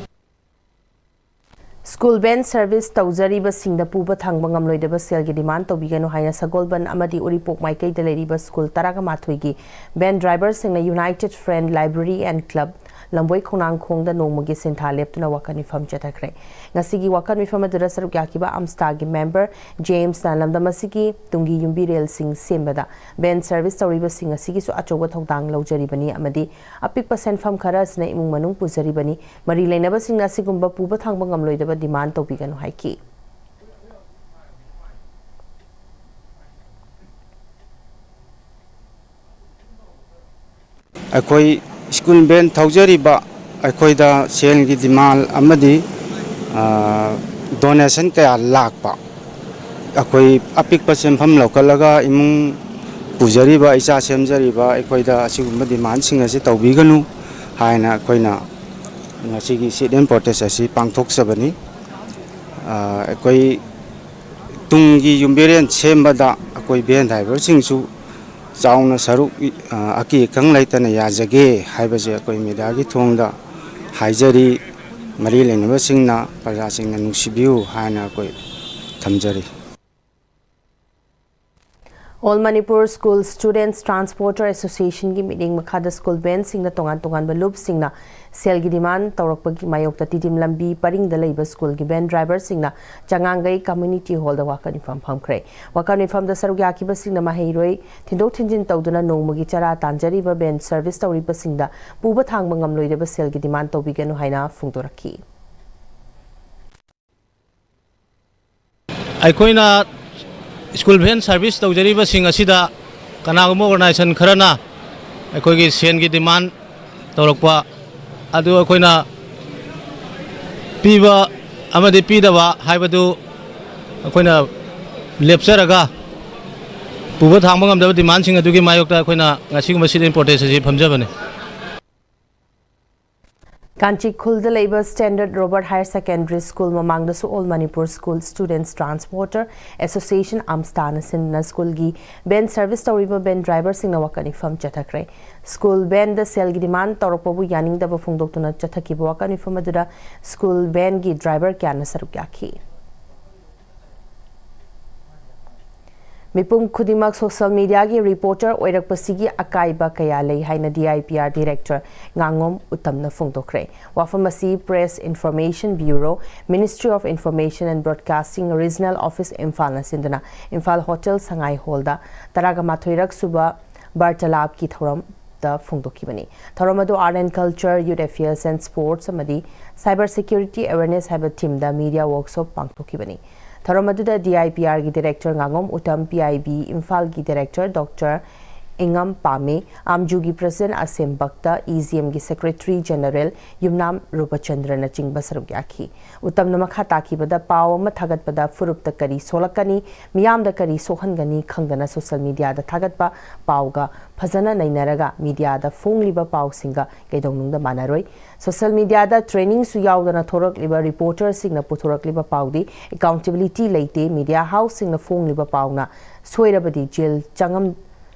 School van service ꯇꯧꯖꯔꯤꯕꯁꯤꯡꯗ ꯄꯨꯕ ꯊꯥꯡꯕ ꯉꯝꯂꯣꯏꯗꯕ ꯁꯦꯜꯒꯤ demand ꯇꯧꯕꯤꯒꯅꯨ ꯍꯥꯏꯅ ꯁꯒꯣꯜꯕꯟ ꯑꯃꯗꯤ ꯎꯔꯤꯄꯣꯛ ꯃꯥꯏꯀꯩꯗ ꯂꯩꯔꯤꯕ school ꯇꯔꯥꯃꯥꯊꯣꯏꯒꯤ van driverꯁꯤꯡꯅ United Friend Library and Club ꯂꯝꯕꯣꯏ ꯈꯣꯡꯅꯥꯡꯈꯣꯡꯗ ꯅꯣꯡꯃꯒꯤ ꯁꯤꯟꯊꯥ ꯂꯦꯞꯇꯨꯅ ꯋꯥꯀꯠ ꯃꯤꯐꯝ ꯆꯠꯊꯈ꯭ꯔꯦ꯫ ꯉꯁꯤꯒꯤ ꯋꯥꯀꯠ ꯃꯤꯐꯝ ꯑꯗꯨꯗ ꯁꯔꯨꯛ ꯌꯥꯈꯤꯕ ꯑꯝꯁꯇꯥꯒꯤ member Jamesꯅ ꯂꯝꯗꯝ ꯑꯁꯤꯒꯤ ꯇꯨꯡꯒꯤ ꯌꯨꯝꯕꯤꯔꯦꯜꯁꯤꯡ ꯁꯦꯝꯕꯗ van service ꯇꯧꯔꯤꯕꯁꯤꯡ ꯑꯁꯤꯒꯤꯁꯨ ꯑꯆꯧꯕ ꯊꯧꯗꯥꯡ ꯂꯧꯖꯔꯤꯕꯅꯤ ꯑꯃꯗꯤ ꯑꯄꯤꯛꯄ ꯁꯦꯟꯐꯝ ꯈꯔ ꯑꯁꯤꯅ ꯏꯃꯨꯡ ꯃꯅꯨꯡ ꯄꯨꯖꯔꯤꯕꯅꯤ꯫ ꯃꯔꯤ ꯂꯩꯅꯕꯁꯤꯡꯅ ꯑꯁꯤꯒꯨꯝꯕ ꯄꯨꯕ ꯊꯥꯡꯕ ꯉꯝꯂꯣꯏꯗꯕ demand ꯇꯧꯕꯤꯒꯅꯨ ꯍꯥꯏꯈꯤ꯫ ꯑꯩꯈꯣꯏ school van ꯊꯧꯖꯔꯤꯕ ꯑꯩꯈꯣꯏꯗ ꯁꯦꯜꯒꯤ demand ꯑꯃꯗꯤ, ꯑ, donation ꯀꯌꯥ ꯂꯥꯛꯄ, ꯑꯩꯈꯣꯏ ꯑꯄꯤꯛꯄ ꯁꯦꯟꯐꯝ ꯂꯧꯈꯠꯂꯒ ꯏꯃꯨꯡ ꯄꯨꯖꯔꯤꯕ, ꯏꯆꯥ ꯁꯦꯝꯖꯔꯤꯕ ꯑꯩꯈꯣꯏꯗ ꯑꯁꯤꯒꯨꯝꯕ demandꯁꯤꯡ ꯑꯁꯤ ꯇꯧꯕꯤꯒꯅꯨ ꯍꯥꯏꯅ ꯑꯩꯈꯣꯏꯅ ꯉꯁꯤꯒꯤ sit-in protest ꯑꯁꯤ ꯄꯥꯡꯊꯣꯛꯆꯕꯅꯤ꯫ ꯑ, ꯑꯩꯈꯣꯏ ꯇꯨꯡꯒꯤ ꯌꯨꯝꯕꯤꯔꯦꯟ ꯁꯦꯝꯕꯗ ꯑꯩꯈꯣꯏ van driverꯁꯤꯡꯁꯨ ꯆꯥꯎꯅ ꯁꯔꯨꯛ, ꯑ, ꯑꯀꯤ ꯑꯈꯪ ꯂꯩꯇꯅ ꯌꯥꯖꯒꯦ ꯍꯥꯏꯕꯁꯦ ꯑꯩꯈꯣꯏ mediaꯒꯤ ꯊꯣꯡꯗ ꯍꯥꯏꯖꯔꯤ꯫ ꯃꯔꯤ ꯂꯩꯅꯕꯁꯤꯡꯅ, ꯄ꯭ꯔꯖꯥꯁꯤꯡꯅ ꯅꯨꯡꯁꯤꯕꯤꯌꯨ ꯍꯥꯏꯅ ꯑꯩꯈꯣꯏ ꯊꯝꯖꯔꯤ꯫ All Manipur School Students Transporter Associationꯒꯤ ꯃꯤꯠꯌꯦꯡ ꯃꯈꯥꯗ school vanꯁꯤꯡꯗ ꯇꯣꯉꯥꯟ ꯇꯣꯉꯥꯟꯕ ꯂꯨꯞꯁꯤꯡꯅ ꯁꯦꯜꯒꯤ demand ꯇꯧꯔꯛꯄꯒꯤ ꯃꯥꯌꯣꯛꯇ ꯇꯤꯗꯤꯝ ꯂꯝꯕꯤ ꯄꯔꯤꯡꯗ ꯂꯩꯕ schoolꯒꯤ van driverꯁꯤꯡꯅ ꯆꯉꯥꯡꯒꯩ community hallꯗ ꯋꯥꯀꯠ ꯃꯤꯐꯝ ꯐꯝꯈ꯭ꯔꯦ꯫ ꯋꯥꯀꯠ ꯃꯤꯐꯝꯗ ꯁꯔꯨꯛ ꯌꯥꯈꯤꯕꯁꯤꯡꯅ ꯃꯍꯩꯔꯣꯏ ꯊꯤꯟꯗꯣꯛ ꯊꯤꯟꯖꯤꯟ ꯇꯧꯗꯨꯅ ꯅꯣꯡꯃꯒꯤ ꯆꯔꯥ ꯇꯥꯟꯖꯔꯤꯕ van service ꯇꯧꯔꯤꯕꯁꯤꯡꯗ ꯄꯨꯕ ꯊꯥꯡꯕ ꯉꯝꯂꯣꯏꯗꯕ ꯁꯦꯜꯒꯤ demand ꯇꯧꯕꯤꯒꯅꯨ ꯍꯥꯏꯅ ꯐꯣꯡꯗꯣꯔꯛꯈꯤ꯫ ꯑꯩꯈꯣꯏꯅ school van service ꯇꯧꯖꯔꯤꯕꯁꯤꯡ ꯑꯁꯤꯗ ꯀꯅꯥꯒꯨꯝꯕ organization ꯈꯔꯅ ꯑꯩꯈꯣꯏꯒꯤ ꯁꯦꯟꯒꯤ demand ꯇꯧꯔꯛꯄ ꯑꯗꯨ ꯑꯩꯈꯣꯏꯅ ꯄꯤꯕ ꯑꯃꯗꯤ ꯄꯤꯗꯕ ꯍꯥꯏꯕꯗꯨ ꯑꯩꯈꯣꯏꯅ ꯂꯦꯞꯆꯔꯒ ꯄꯨꯕ ꯊꯥꯡꯕ ꯉꯝꯗꯕ demandꯁꯤꯡ ꯑꯗꯨꯒꯤ ꯃꯥꯌꯣꯛꯇ ꯑꯩꯈꯣꯏꯅ ꯉꯁꯤꯒꯨꯝꯕ sit-in protest ꯑꯁꯤ ꯐꯝꯖꯕꯅꯤ꯫ ꯀꯥꯟꯆꯤꯈꯨꯜꯗ ꯂꯩꯕ Standard Robert Higher Secondary School ꯃꯃꯥꯡꯗꯁꯨ All Manipur School Students Transporter Association, ꯑꯝꯁ꯭ꯇꯥꯅ ꯁꯤꯟꯗꯨꯅ ꯁ꯭ꯀꯨꯜꯒꯤ ꯚꯦꯟ ꯁꯔꯚꯤꯁ ꯇꯧꯔꯤꯕ ꯚꯦꯟ ꯗ꯭ꯔꯥꯏꯚꯔꯁꯤꯡꯅ ꯋꯥꯀꯠ ꯃꯤꯐꯝ ꯆꯠꯊꯈ꯭ꯔꯦ꯫ ꯁ꯭ꯀꯨꯜ ꯚꯦꯟꯗ ꯁꯦꯜꯒꯤ ꯗꯤꯃꯥꯟ ꯇꯧꯔꯛꯄꯕꯨ ꯌꯥꯅꯤꯡꯗꯕ ꯐꯣꯡꯗꯣꯛꯇꯨꯅ ꯆꯠꯊꯈꯤꯕ ꯋꯥꯀꯠ ꯃꯤꯐꯝ ꯑꯗꯨꯗ ꯁ꯭ꯀꯨꯜ ꯚꯦꯟꯒꯤ ꯗ꯭ꯔꯥꯏꯚꯔ ꯀꯌꯥꯅ ꯁꯔꯨꯛ ꯌꯥꯈꯤ꯫ ꯃꯤꯄꯨꯝ ꯈꯨꯗꯤꯡꯃꯛ ꯁꯣꯁꯤꯌꯦꯜ ꯃꯤꯗꯤꯌꯥꯒꯤ ꯔꯤꯄꯣꯔꯇꯔ ꯑꯣꯏꯔꯛꯄꯁꯤꯒꯤ ꯑꯀꯥꯏꯕ ꯀꯌꯥ ꯂꯩ ꯍꯥꯏꯅ D I P R director ꯉꯥꯉꯣꯝ ꯎꯇꯝꯅ ꯐꯣꯡꯗꯣꯛꯈ꯭ꯔꯦ꯫ ꯋꯥꯐꯝ ꯑꯁꯤ Press Information Bureau, Ministry of Information and Broadcasting, Regional Office, ꯏꯝꯐꯥꯜꯅ ꯁꯤꯟꯗꯨꯅ ꯏꯝꯐꯥꯜ ꯍꯣꯇꯦꯜ ꯁꯉꯥꯏ ꯍꯣꯜꯗ ꯇꯔꯥꯒ ꯃꯥꯊꯣꯏꯔꯛ ꯁꯨꯕ ꯕꯥꯔꯇꯥꯂꯥꯞꯀꯤ ꯊꯧꯔꯝꯗ ꯐꯣꯡꯗꯣꯛꯈꯤꯕꯅꯤ꯫ ꯊꯧꯔꯝ ꯑꯗꯨ Art and Culture, Youth Affairs and Sports ꯑꯃꯗꯤ Cyber Security Awareness ꯍꯥꯏꯕ ꯊꯤꯝꯗ ꯃꯤꯗꯤꯌꯥ ꯋꯥꯔꯛꯁꯣꯞ ꯄꯥꯡꯊꯣꯛꯈꯤꯕꯅꯤ꯫ ꯊꯧꯔꯝ ꯑꯗꯨꯗ D I P R ꯒꯤ director ꯉꯥꯉꯣꯝ Uttam, P I B ꯏꯝꯐꯥꯜꯒꯤ ꯗꯤꯔꯦꯛꯇꯔ ꯗꯣꯛꯇꯔ ꯏꯉꯝ ꯄꯥꯝꯃꯤ, ꯑꯥꯝꯖꯨꯒꯤ ꯄ꯭ꯔꯁꯤꯗꯦꯟꯠ ꯑꯁꯦꯝ ꯚꯛꯇ, E G M ꯒꯤ ꯁꯦꯀ꯭ꯔꯦꯇꯔꯤ ꯖꯦꯅꯔꯦꯜ ꯌꯨꯝꯅꯥꯝ ꯔꯨꯄꯆꯟꯗ꯭ꯔꯅꯆꯤꯡꯕ ꯁꯔꯨꯛ ꯌꯥꯈꯤ꯫ ꯎꯇꯝꯅ ꯃꯈꯥ ꯇꯥꯈꯤꯕꯗ, ꯄꯥꯎ ꯑꯃ ꯊꯥꯒꯠꯄꯗ ꯐꯨꯔꯨꯞꯇ ꯀꯔꯤ ꯁꯣꯛꯂꯛꯀꯅꯤ, ꯃꯤꯌꯥꯝꯗ ꯀꯔꯤ ꯁꯣꯛꯍꯟꯒꯅꯤ ꯈꯪꯗꯅ ꯁꯣꯁꯤꯌꯦꯜ ꯃꯤꯗꯤꯌꯥꯗ ꯊꯥꯒꯠꯄ ꯄꯥꯎꯒ ꯐꯖꯅ ꯅꯩꯅꯔꯒ ꯃꯤꯗꯤꯌꯥꯗ ꯐꯣꯡꯂꯤꯕ ꯄꯥꯎꯁꯤꯡꯒ ꯀꯩꯗꯧꯅꯨꯡꯗ ꯃꯥꯟꯅꯔꯣꯏ꯫ ꯁꯣꯁꯤꯌꯦꯜ ꯃꯤꯗꯤꯌꯥꯗ ꯇ꯭ꯔꯦꯅꯤꯡꯁꯨ ꯌꯥꯎꯗꯅ ꯊꯣꯔꯛꯂꯤꯕ ꯔꯤꯄꯣꯔꯇꯔꯁꯤꯡꯅ ꯄꯨꯊꯣꯔꯛꯂꯤꯕ ꯄꯥꯎꯗꯤ ꯑꯦꯀꯥꯎꯟꯇꯦꯕꯤꯂꯤꯇꯤ ꯂꯩꯇꯦ꯫ ꯃꯤꯗꯤꯌꯥ ꯍꯥꯎꯁꯁꯤꯡꯅ ꯐꯣꯡꯂꯤꯕ ꯄꯥꯎꯅ ꯁꯣꯏꯔꯕꯗꯤ ꯖꯦꯜ ꯆꯪꯉꯝ-,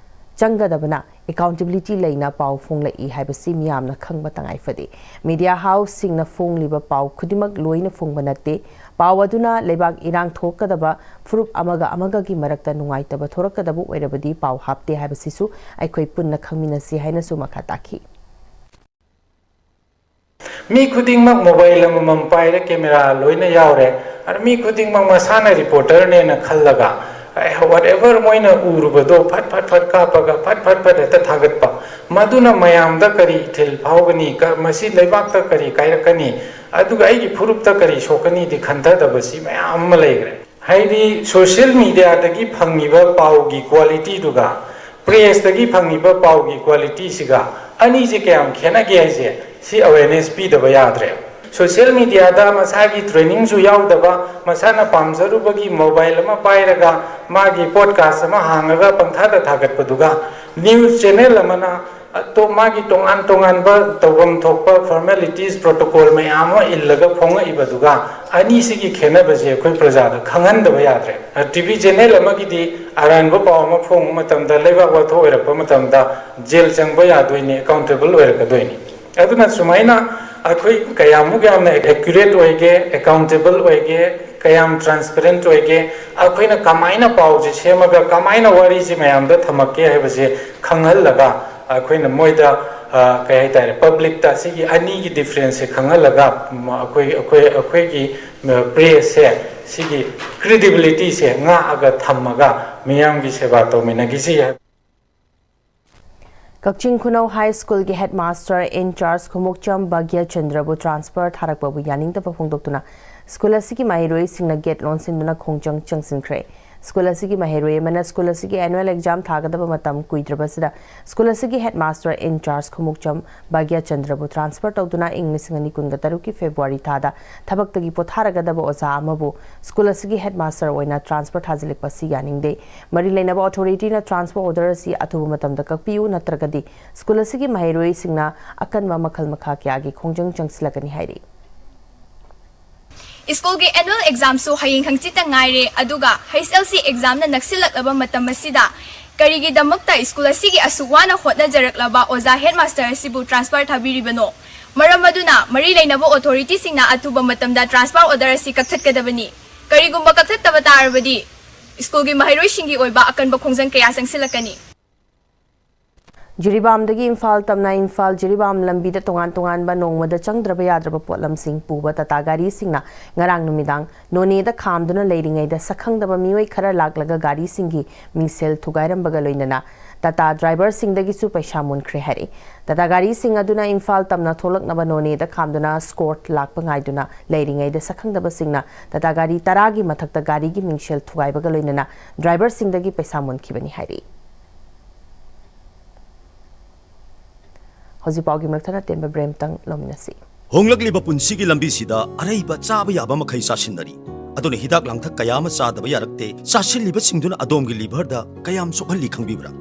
ꯆꯪꯒꯗꯕꯅ ꯑꯦꯀꯥꯎꯟꯇꯦꯕꯤꯂꯤꯇꯤ ꯂꯩꯅ ꯄꯥꯎ ꯐꯣꯡꯂꯛꯏ ꯍꯥꯏꯕꯁꯤ ꯃꯤꯌꯥꯝꯅ ꯈꯪꯕ ꯇꯉꯥꯏ ꯐꯗꯦ꯫ ꯃꯤꯗꯤꯌꯥ ꯍꯥꯎꯁꯁꯤꯡꯅ ꯐꯣꯡꯂꯤꯕ ꯄꯥꯎ ꯈꯨꯗꯤꯡꯃꯛ ꯂꯣꯏꯅ ꯐꯣꯡꯕ ꯅꯠꯇꯦ꯫ ꯄꯥꯎ ꯑꯗꯨꯅ ꯂꯩꯕꯥꯛ ꯏꯔꯥꯡ ꯊꯣꯛꯀꯗꯕ, ꯐꯨꯔꯨꯞ ꯑꯃꯒ ꯑꯃꯒꯒꯤ ꯃꯔꯛꯇ ꯅꯨꯡꯉꯥꯏꯇꯕ ꯊꯣꯔꯛꯀꯗꯕ ꯑꯣꯏꯔꯕꯗꯤ ꯄꯥꯎ ꯍꯥꯞꯇꯦ ꯍꯥꯏꯕꯁꯤꯁꯨ ꯑꯩꯈꯣꯏ ꯄꯨꯟꯅ ꯈꯪꯃꯤꯟꯅꯁꯤ ꯍꯥꯏꯅꯁꯨ ꯃꯈꯥ ꯇꯥꯈꯤ꯫ ꯃꯤ ꯈꯨꯗꯤꯡꯃꯛ ꯃꯣꯕꯥꯏꯜ ꯑꯃꯃꯝ ꯄꯥꯏꯔꯦ, ꯀꯦꯃꯦꯔꯥ ꯂꯣꯏꯅ ꯌꯥꯎꯔꯦ꯫ ꯑꯗ ꯃꯤ ꯈꯨꯗꯤꯡꯃꯛ ꯃꯁꯥꯅ ꯔꯤꯄꯣꯔꯇꯔꯅꯦꯅ ꯈꯜꯂꯒ, ꯑꯦ, whatever ꯃꯣꯏꯅ ꯎꯔꯨꯕꯗꯣ ꯐꯠ ꯐꯠ ꯐꯠ ꯀꯥꯞꯄꯒ ꯐꯠ ꯐꯠ ꯐꯠ ꯍꯦꯛꯇ ꯊꯥꯒꯠꯄ꯫ ꯃꯗꯨꯅ ꯃꯌꯥꯝꯗ ꯀꯔꯤ ꯏꯊꯤꯜ ꯐꯥꯎꯒꯅꯤ? ꯀ-, ꯃꯁꯤ ꯂꯩꯕꯥꯛꯇ ꯀꯔꯤ ꯀꯥꯏꯔꯛꯀꯅꯤ? ꯑꯗꯨꯒ ꯑꯩꯒꯤ ꯐꯨꯔꯨꯞꯇ ꯀꯔꯤ ꯁꯣꯛꯀꯅꯤꯗꯤ ꯈꯟꯊꯗꯕꯁꯤ ꯃꯌꯥꯝ ꯑꯃ ꯂꯩꯈ꯭ꯔꯦ꯫ ꯍꯥꯏꯗꯤ, ꯁꯣꯁꯤꯌꯦꯜ ꯃꯤꯗꯤꯌꯥꯗꯒꯤ ꯐꯪꯉꯤꯕ ꯄꯥꯎꯒꯤ ꯀ꯭ꯋꯥꯂꯤꯇꯤꯗꯨꯒ ꯄ꯭ꯔꯦꯁꯇꯒꯤ ꯐꯪꯉꯤꯕ ꯄꯥꯎꯒꯤ ꯀ꯭ꯋꯥꯂꯤꯇꯤꯁꯤꯒ ꯑꯅꯤꯁꯦ ꯀꯌꯥꯝ ꯈꯦꯠꯅꯒꯦ ꯍꯥꯏꯁꯦ, ꯁꯤ ꯑꯋꯦꯔꯅꯦꯁ ꯄꯤꯗꯕ ꯌꯥꯗ꯭ꯔꯦ꯫ ꯁꯣꯁꯤꯌꯦꯜ ꯃꯤꯗꯤꯌꯥꯗ ꯃꯁꯥꯒꯤ ꯇ꯭ꯔꯦꯅꯤꯡꯁꯨ ꯌꯥꯎꯗꯕ, ꯃꯁꯥꯅ ꯄꯥꯝꯖꯔꯨꯕꯒꯤ ꯃꯣꯕꯥꯏꯜ ꯑꯃ ꯄꯥꯏꯔꯒ ꯃꯥꯒꯤ ꯄꯣꯗꯀꯥꯁ ꯑꯃ ꯍꯥꯡꯉꯒ ꯄꯪꯊꯥꯗ ꯊꯥꯒꯠꯄꯗꯨꯒ, ꯅ꯭ꯌꯨꯁ ꯆꯦꯅꯦꯜ ꯑꯃꯅ ꯑꯇꯣꯞ ꯃꯥꯒꯤ ꯇꯣꯉꯥꯟ ꯇꯣꯉꯥꯟꯕ ꯇꯧꯐꯝ ꯊꯣꯛꯄ formalities protocol ꯃꯌꯥꯝ ꯑꯃ ꯏꯜꯂꯒ ꯐꯣꯡꯉꯛꯏꯕꯗꯨꯒ ꯑꯅꯤꯁꯤꯒꯤ ꯈꯦꯠꯅꯕꯁꯦ ꯑꯩꯈꯣꯏ ꯄ꯭ꯔꯖꯥꯗ ꯈꯪꯍꯟꯗꯕ ꯌꯥꯗ꯭ꯔꯦ꯫ ꯇꯤ ꯚꯤ channel ꯑꯃꯒꯤꯗꯤ ꯑꯔꯥꯟꯕ ꯄꯥꯎ ꯑꯃ ꯐꯣꯡꯕ ꯃꯇꯝꯗ, ꯂꯩꯕꯥꯛ ꯋꯥꯊꯣꯛ ꯑꯣꯏꯔꯛꯄ ꯃꯇꯝꯗ ꯖꯦꯜ ꯆꯪꯕ ꯌꯥꯗꯣꯏꯅꯤ, accountable ꯑꯣꯏꯔꯛꯀꯗꯣꯏꯅꯤ꯫ ꯑꯗꯨꯅ ꯁꯨꯃꯥꯏꯅ ꯑꯩꯈꯣꯏ ꯀꯌꯥꯃꯨꯛ ꯌꯥꯝꯅ accurate ꯑꯣꯏꯒꯦ, accountable ꯑꯣꯏꯒꯦ, ꯀꯌꯥꯝ transparent ꯑꯣꯏꯒꯦ, ꯑꯩꯈꯣꯏꯅ ꯀꯃꯥꯏꯅ ꯄꯥꯎꯁꯦ ꯁꯦꯝꯃꯒ ꯀꯃꯥꯏꯅ ꯋꯥꯔꯤꯁꯦ ꯃꯌꯥꯝꯗ ꯊꯝꯃꯛꯀꯦ ꯍꯥꯏꯕꯁꯦ ꯈꯪꯍꯜꯂꯒ ꯑꯩꯈꯣꯏꯅ ꯃꯣꯏꯗ, ꯑ, ꯀꯩ ꯍꯥꯏꯇꯥꯔꯦ, publicꯇ ꯁꯤꯒꯤ ꯑꯅꯤꯒꯤ differenceꯁꯦ ꯈꯪꯍꯜꯂꯒ, ꯎꯝ, ꯑꯩꯈꯣꯏ, ꯑꯩꯈꯣꯏ, ꯑꯩꯈꯣꯏꯒꯤ, ꯎꯝ, pressꯁꯦ ꯁꯤꯒꯤ credibilityꯁꯦ ꯉꯥꯛꯑꯒ ꯊꯝꯃꯒ ꯃꯤꯌꯥꯝꯒꯤ ꯁꯦꯕꯥ ꯇꯧꯃꯤꯟꯅꯈꯤꯁꯤ ꯍꯥꯏꯕ꯫ ꯀꯛꯆꯤꯡ ꯈꯨꯅꯧ ꯍꯥꯏ ꯁ꯭ꯀꯨꯜꯒꯤ headmaster in charge Khumukcham ꯚꯥꯒ꯭ꯌꯆꯟꯗ꯭ꯔꯕꯨ transfer ꯊꯥꯔꯛꯄꯕꯨ ꯌꯥꯅꯤꯡꯗꯕ ꯐꯣꯡꯗꯣꯛꯇꯨꯅ ꯁ꯭ꯀꯨꯜ ꯑꯁꯤꯒꯤ ꯃꯍꯩꯔꯣꯏꯁꯤꯡꯅ gate ꯂꯣꯟꯁꯤꯟꯗꯨꯅ ꯈꯣꯡꯖꯪ ꯆꯪꯁꯤꯟꯈ꯭ꯔꯦ꯫ ꯁ꯭ꯀꯨꯜ ꯑꯁꯤꯒꯤ ꯃꯍꯩꯔꯣꯏ ꯑꯃꯅ ꯁ꯭ꯀꯨꯜ ꯑꯁꯤꯒꯤ annual exam ꯊꯥꯒꯗꯕ ꯃꯇꯝ ꯀꯨꯏꯗ꯭ꯔꯕꯁꯤꯗ ꯁ꯭ꯀꯨꯜ ꯑꯁꯤꯒꯤ headmaster in charge Khumukcham ꯚꯥꯒ꯭ꯌꯆꯟꯗ꯭ꯔꯕꯨ transfer ꯇꯧꯗꯨꯅ ꯏꯪ ꯂꯤꯁꯤꯡ ꯑꯅꯤ ꯀꯨꯟꯒ ꯇꯔꯨꯛꯀꯤ February ꯊꯥꯗ ꯊꯕꯛꯇꯒꯤ ꯄꯣꯊꯥꯔꯒꯗꯕ ꯑꯣꯖꯥ ꯑꯃꯕꯨ ꯁ꯭ꯀꯨꯜ ꯑꯁꯤꯒꯤ headmaster ꯑꯣꯏꯅ transfer ꯊꯥꯖꯤꯜꯂꯛꯄ ꯑꯁꯤ ꯌꯥꯅꯤꯡꯗꯦ꯫ ꯃꯔꯤ ꯂꯩꯅꯕ authorityꯅ transfer order ꯑꯁꯤ ꯑꯊꯨꯕ ꯃꯇꯝꯗ ꯀꯛꯄꯤꯌꯨ, ꯅꯠꯇ꯭ꯔꯒꯗꯤ ꯁ꯭ꯀꯨꯜ ꯑꯁꯤꯒꯤ ꯃꯍꯩꯔꯣꯏꯁꯤꯡꯅ ꯑꯀꯟꯕ ꯃꯈꯜ ꯃꯈꯥ ꯀꯌꯥꯒꯤ ꯈꯣꯡꯖꯪ ꯆꯪꯁꯤꯜꯂꯛꯀꯅꯤ ꯍꯥꯏꯔꯤ꯫ ꯁ꯭ꯀꯨꯜꯒꯤ annual examꯁꯨ ꯍꯌꯦꯡ ꯍꯪꯆꯤꯠꯇ ꯉꯥꯏꯔꯦ, ꯑꯗꯨꯒ H S L C examꯅ ꯅꯛꯁꯤꯜꯂꯛꯂꯕ ꯃꯇꯝ ꯑꯁꯤꯗ ꯀꯔꯤꯒꯤꯗꯃꯛꯇ ꯁ꯭ꯀꯨꯜ ꯑꯁꯤꯒꯤ ꯑꯁꯨꯛ ꯋꯥꯅ ꯍꯣꯠꯅꯖꯔꯛꯂꯕ ꯑꯣꯖꯥ headmaster ꯑꯁꯤꯕꯨ transfer ꯊꯥꯕꯤꯔꯤꯕꯅꯣ? ꯃꯔꯝ ꯑꯗꯨꯅ ꯃꯔꯤ ꯂꯩꯅꯕ authorityꯁꯤꯡꯅ ꯑꯊꯨꯕ ꯃꯇꯝꯗ transfer order ꯑꯁꯤ ꯀꯛꯊꯠꯀꯗꯕꯅꯤ꯫ ꯀꯔꯤꯒꯨꯝꯕ ꯀꯛꯊꯠꯇꯕ ꯇꯥꯔꯕꯗꯤ ꯁ꯭ꯀꯨꯜꯒꯤ ꯃꯍꯩꯔꯣꯏꯁꯤꯡꯒꯤ ꯑꯣꯏꯕ ꯑꯀꯟꯕ ꯈꯣꯡꯖꯪ ꯀꯌꯥ ꯆꯪꯁꯤꯜꯂꯛꯀꯅꯤ꯫ ꯖꯤꯔꯤꯕꯥꯝꯗꯒꯤ ꯏꯝꯐꯥꯜ ꯇꯝꯅ ꯏꯝꯐꯥꯜ ꯖꯤꯔꯤꯕꯥꯝ ꯂꯝꯕꯤꯗ ꯇꯣꯉꯥꯟ ꯇꯣꯉꯥꯟꯕ ꯅꯣꯡꯃꯗ ꯆꯪꯗ꯭ꯔꯕ ꯌꯥꯗ꯭ꯔꯕ ꯄꯣꯠꯂꯝꯁꯤꯡ ꯄꯨꯕ ꯇꯥꯇꯥ ꯒꯥꯔꯤꯁꯤꯡꯅ ꯉꯔꯥꯡ ꯅꯨꯃꯤꯗꯥꯡ ꯅꯣꯅꯦꯗ ꯈꯥꯝꯗꯨꯅ ꯂꯩꯔꯤꯉꯩꯗ ꯁꯛꯈꯪꯗꯕ ꯃꯤꯑꯣꯏ ꯈꯔ ꯂꯥꯛꯂꯒ ꯒꯥꯔꯤꯁꯤꯡꯒꯤ ꯃꯤꯡꯁꯦꯜ ꯊꯨꯒꯥꯏꯔꯝꯕꯒ ꯂꯣꯏꯅꯅ ꯇꯥꯇꯥ driverꯁꯤꯡꯗꯒꯤꯁꯨ ꯄꯩꯁꯥ ꯃꯨꯟꯈ꯭ꯔꯦ ꯍꯥꯏꯔꯛꯏ꯫ ꯇꯥꯇꯥ ꯒꯥꯔꯤꯁꯤꯡ ꯑꯗꯨꯅ ꯏꯝꯐꯥꯜ ꯇꯝꯅ ꯊꯣꯛꯂꯛꯅꯕ ꯅꯣꯅꯦꯗ ꯈꯥꯝꯗꯨꯅ escort ꯂꯥꯛꯄ ꯉꯥꯏꯗꯨꯅ ꯂꯩꯔꯤꯉꯩꯗ ꯁꯛꯈꯪꯗꯕꯁꯤꯡꯅ ꯇꯥꯇꯥ ꯒꯥꯔꯤ ꯇꯔꯥꯒꯤ ꯃꯊꯛꯇ ꯒꯥꯔꯤꯒꯤ ꯃꯤꯡꯁꯦꯜ ꯊꯨꯒꯥꯏꯕꯒ ꯂꯣꯏꯅꯅ driverꯁꯤꯡꯗꯒꯤ ꯄꯩꯁꯥ ꯃꯨꯟꯈꯤꯕꯅꯤ ꯍꯥꯏꯔꯛꯏ꯫ ꯍꯧꯖꯤꯛ ꯄꯥꯎꯒꯤ ꯃꯔꯛ ꯊꯠꯅ ꯇꯦꯟꯕ break ꯑꯃꯇꯪ ꯂꯧꯃꯤꯟꯅꯁꯤ꯫ ꯍꯣꯡꯂꯛꯂꯤꯕ ꯄꯨꯟꯁꯤꯒꯤ ꯂꯝꯕꯤꯁꯤꯗ ꯑꯔꯩꯕ ꯆꯥꯕ ꯌꯥꯕ ꯃꯈꯩ ꯆꯥꯁꯤꯟꯅꯔꯤ꯫ ꯑꯗꯨꯅ ꯍꯤꯗꯥꯛ ꯂꯥꯡꯊꯛ ꯀꯌꯥ ꯑꯃ ꯆꯥꯗꯕ ꯌꯥꯔꯛꯇꯦ꯫ ꯆꯥꯁꯤꯜꯂꯤꯕꯁꯤꯡꯗꯨꯅ ꯑꯗꯣꯝꯒꯤ liverꯗ ꯀꯌꯥꯝ ꯁꯣꯛꯍꯜꯂꯤ ꯈꯪꯕꯤꯕ꯭ꯔꯥ?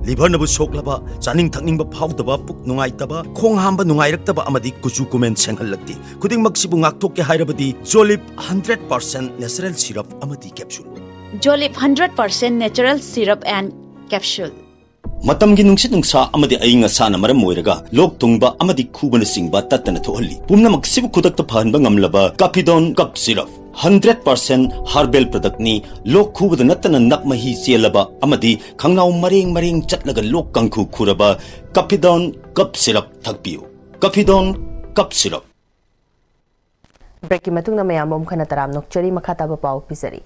ꯂꯤꯚꯔꯅꯕꯨ ꯁꯣꯛꯂꯕ, ꯆꯥꯅꯤꯡ ꯊꯛꯅꯤꯡꯕ ꯐꯥꯎꯗꯕ, ꯄꯨꯛ ꯅꯨꯡꯉꯥꯏꯇꯕ, ꯈꯣꯡ ꯍꯥꯝꯕ ꯅꯨꯡꯉꯥꯏꯔꯛꯇꯕ ꯑꯃꯗꯤ ꯀꯨꯆꯨ ꯀꯨꯃꯦꯟ ꯁꯦꯡꯍꯜꯂꯛꯇꯦ꯫ ꯈꯨꯗꯤꯡꯃꯛꯁꯤꯕꯨ ꯉꯥꯛꯊꯣꯛꯀꯦ ꯍꯥꯏꯔꯕꯗꯤ ꯖꯣꯂꯤꯞ ꯍꯟꯗ꯭ꯔꯦꯠ ꯄꯥꯔꯁꯦꯟ ꯅꯦꯆꯔꯦꯜ ꯁꯤꯔꯞ ꯑꯃꯗꯤ capsule. Jolip hundred percent natural syrup and capsule. ꯃꯇꯝꯒꯤ ꯅꯨꯡꯁꯤꯠ ꯅꯨꯡꯁꯥ ꯑꯃꯗꯤ ꯑꯏꯪ ꯑꯁꯥꯅ ꯃꯔꯝ ꯑꯣꯏꯔꯒ ꯂꯣꯛ ꯊꯨꯡꯕ ꯑꯃꯗꯤ ꯈꯨꯕꯅꯆꯤꯡꯕ ꯇꯠꯇꯅ ꯊꯣꯛꯍꯜꯂꯤ꯫ ꯄꯨꯝꯅꯃꯛꯁꯤꯕꯨ ꯈꯨꯗꯛꯇ ꯐꯍꯟꯕ ꯉꯝꯂꯕ ꯀꯥꯐꯤꯗꯣꯟ cough syrup. Hundred percent herbal ꯄ꯭ꯔꯗꯛꯅꯤ꯫ ꯂꯣꯛ ꯈꯨꯕꯗ ꯅꯠꯇꯅ ꯅꯞ ꯃꯍꯤ ꯆꯦꯜꯂꯕ ꯑꯃꯗꯤ ꯈꯪꯅꯥꯎ ꯃꯔꯦꯡ ꯃꯔꯦꯡ ꯆꯠꯂꯒ ꯂꯣꯛ ꯀꯥꯡꯈꯨ ꯈꯨꯔꯕ ꯀꯥꯐꯤꯗꯣꯟ ꯀꯞ ꯁꯤꯔꯞ ꯊꯛꯄꯤꯌꯨ꯫ ꯀꯥꯐꯤꯗꯣꯟ cough syrup. ꯕ꯭ꯔꯦꯛꯀꯤ ꯃꯇꯨꯡꯗ ꯃꯌꯥꯝꯕꯨ ꯑꯃꯨꯛ ꯍꯟꯅ ꯇꯔꯥꯝ ꯅꯣꯛꯆꯔꯤ꯫ ꯃꯈꯥ ꯇꯥꯕ ꯄꯥꯎ ꯄꯤꯖꯔꯤ꯫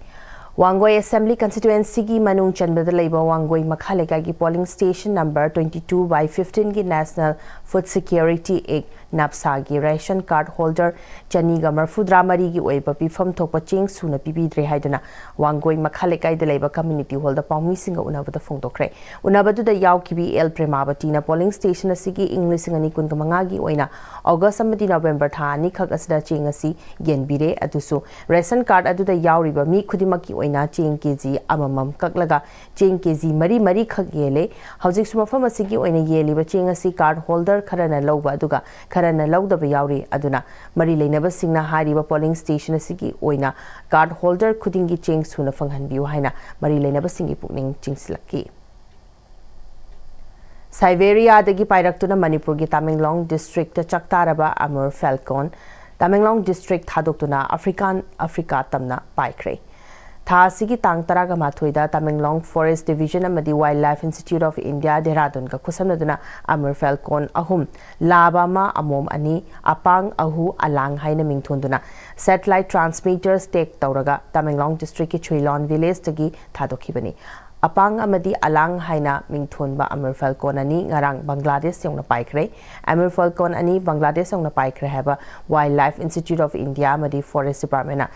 ꯋꯥꯡꯒꯣꯏ ꯑꯦꯁꯦꯝꯕ꯭ꯂꯤ ꯀꯟꯁꯇꯤꯇ꯭ꯋꯦꯟꯁꯤꯒꯤ ꯃꯅꯨꯡ ꯆꯟꯕꯗ ꯂꯩꯕ ꯋꯥꯡꯒꯣꯏ ꯃꯈꯥ ꯂꯩꯀꯥꯏꯒꯤ polling station number twenty two by fifteen ꯒꯤ National Food Security Act, ꯅꯥꯞꯁꯥꯒꯤ ꯔꯦꯁꯟ ꯀꯥꯔꯗ ꯍꯣꯜꯗꯔ ꯆꯅꯤꯒ ꯃꯔꯐꯨꯇꯔꯥ ꯃꯔꯤꯒꯤ ꯑꯣꯏꯕ ꯄꯤꯐꯝ ꯊꯣꯛꯄ ꯆꯦꯡ ꯁꯨꯅ ꯄꯤꯕꯤꯗ꯭ꯔꯦ ꯍꯥꯏꯗꯨꯅ ꯋꯥꯡꯒꯣꯏ ꯃꯈꯥ ꯂꯩꯀꯥꯏꯗ ꯂꯩꯕ ꯀꯝꯃ꯭ꯌꯨꯅꯤꯇꯤ ꯍꯣꯜꯗ ꯄꯥꯎꯃꯤꯁꯤꯡꯒ ꯎꯅꯕꯗ ꯐꯣꯡꯗꯣꯛꯈ꯭ꯔꯦ꯫ ꯎꯅꯕꯗꯨꯗ ꯌꯥꯎꯈꯤꯕꯤ ꯑꯦꯜ ꯄ꯭ꯔꯦꯃꯥꯕꯇꯤꯅ ꯄꯣꯂꯤꯡ ꯁ꯭ꯇꯦꯁꯟ ꯑꯁꯤꯒꯤ ꯏꯪ ꯂꯤꯁꯤꯡ ꯑꯅꯤ ꯀꯨꯟꯃꯉꯥꯒꯤ ꯑꯣꯏꯅ ꯑꯣꯒꯁ ꯑꯃꯗꯤ ꯅꯕꯦꯝꯕꯔ ꯊꯥ ꯑꯅꯤꯈꯛ ꯑꯁꯤꯗ ꯆꯦꯡ ꯑꯁꯤ ꯌꯦꯟꯕꯤꯔꯦ꯫ ꯑꯗꯨꯁꯨ ꯔꯦꯁꯟ ꯀꯥꯔꯗ ꯑꯗꯨꯗ ꯌꯥꯎꯔꯤꯕ ꯃꯤ ꯈꯨꯗꯤꯡꯃꯛꯀꯤ ꯑꯣꯏꯅ ꯆꯦꯡ ꯀꯦꯖꯤ ꯑꯃꯃꯝ ꯀꯛꯂꯒ ꯆꯦꯡ ꯀꯦꯖꯤ ꯃꯔꯤ ꯃꯔꯤꯈꯛ ꯌꯦꯜꯂꯦ꯫ ꯍꯧꯖꯤꯛꯁꯨ ꯃꯐꯝ ꯑꯁꯤꯒꯤ ꯑꯣꯏꯅ ꯌꯦꯜꯂꯤꯕ ꯆꯦꯡ ꯑꯁꯤ ꯀꯥꯔꯗ ꯍꯣꯜꯗꯔ ꯈꯔꯅ ꯂꯧꯕ ꯑꯗꯨꯒ ꯈꯔꯅ ꯂꯧꯗꯕ ꯌꯥꯎꯔꯤ꯫ ꯑꯗꯨꯅ ꯃꯔꯤ ꯂꯩꯅꯕꯁꯤꯡꯅ ꯍꯥꯏꯔꯤꯕ ꯄꯣꯂꯤꯡ ꯁ꯭ꯇꯦꯁꯟ ꯑꯁꯤꯒꯤ ꯑꯣꯏꯅ ꯀꯥꯔꯗ ꯍꯣꯜꯗꯔ ꯈꯨꯗꯤꯡꯒꯤ ꯆꯦꯡ ꯁꯨꯅ ꯐꯪꯍꯟꯕꯤꯌꯨ ꯍꯥꯏꯅ ꯃꯔꯤ ꯂꯩꯅꯕꯁꯤꯡꯒꯤ ꯄꯨꯛꯅꯤꯡ ꯆꯤꯡꯁꯤꯜꯂꯛꯈꯤ꯫ ꯁꯥꯏꯕꯦꯔꯤꯌꯥꯗꯒꯤ ꯄꯥꯏꯔꯛꯇꯨꯅ ꯃꯅꯤꯄꯨꯔꯒꯤ ꯇꯃꯦꯡꯂꯣꯡ ꯗꯤꯁꯇ꯭ꯔꯤꯛꯇ ꯆꯥꯛꯇꯥꯔꯕ ꯑꯃꯨꯔ ꯐꯦꯜꯀꯣꯟ ꯇꯃꯦꯡꯂꯣꯡ ꯗꯤꯁꯇ꯭ꯔꯤꯛ ꯊꯥꯗꯣꯛꯇꯨꯅ ꯑꯐ꯭ꯔꯤꯀꯥꯟ ꯑꯐ꯭ꯔꯤꯀꯥ ꯇꯝꯅ ꯄꯥꯏꯈ꯭ꯔꯦ꯫ ꯊꯥ ꯑꯁꯤꯒꯤ ꯇꯥꯡ ꯇꯔꯥꯒ ꯃꯥꯊꯣꯏꯗ ꯇꯃꯦꯡꯂꯣꯡ ꯐꯣꯔꯦꯁ ꯗꯤꯕꯤꯖꯟ ꯑꯃꯗꯤ wild life institute of India ꯗꯦꯍꯔꯥꯗꯨꯟꯒ ꯈꯨꯠꯁꯝꯅꯗꯨꯅ ꯑꯃꯨꯔ ꯐꯦꯜꯀꯣꯟ ꯑꯍꯨꯝ, ꯂꯥꯕ ꯑꯃ, ꯑꯃꯣꯝ ꯑꯅꯤ, ꯑꯄꯥꯡ, ꯑꯍꯨ, ꯑꯂꯥꯡ ꯍꯥꯏꯅ ꯃꯤꯡꯊꯣꯟꯗꯨꯅ ꯁꯦꯇꯦꯂꯥꯏꯠ ꯇ꯭ꯔꯥꯟꯁꯃꯤꯇꯔꯁ ꯇꯦꯛ ꯇꯧꯔꯒ ꯇꯃꯦꯡꯂꯣꯡ ꯗꯤꯁꯇ꯭ꯔꯤꯛꯀꯤ ꯆꯨꯏꯂꯣꯟ ꯚꯤꯂꯦꯖꯇꯒꯤ ꯊꯥꯗꯣꯛꯈꯤꯕꯅꯤ꯫ ꯑꯄꯥꯡ ꯑꯃꯗꯤ ꯑꯂꯥꯡ ꯍꯥꯏꯅ ꯃꯤꯡꯊꯣꯟꯕ ꯑꯃꯨꯔ ꯐꯦꯜꯀꯣꯟ ꯑꯅꯤ ꯉꯔꯥꯡ ꯕꯪꯒ꯭ꯂꯥꯗꯦꯁ ꯌꯧꯅ ꯄꯥꯏꯈ꯭ꯔꯦ꯫ ꯑꯃꯨꯔ ꯐꯦꯜꯀꯣꯟ ꯑꯅꯤ ꯕꯪꯒ꯭ꯂꯥꯗꯦꯁ ꯌꯧꯅ ꯄꯥꯏꯈ꯭ꯔꯦ ꯍꯥꯏꯕ wild life institute of India ꯑꯃꯗꯤ ꯐꯣꯔꯦꯁ ꯗꯤꯄꯥꯔꯠꯃꯦꯟꯅ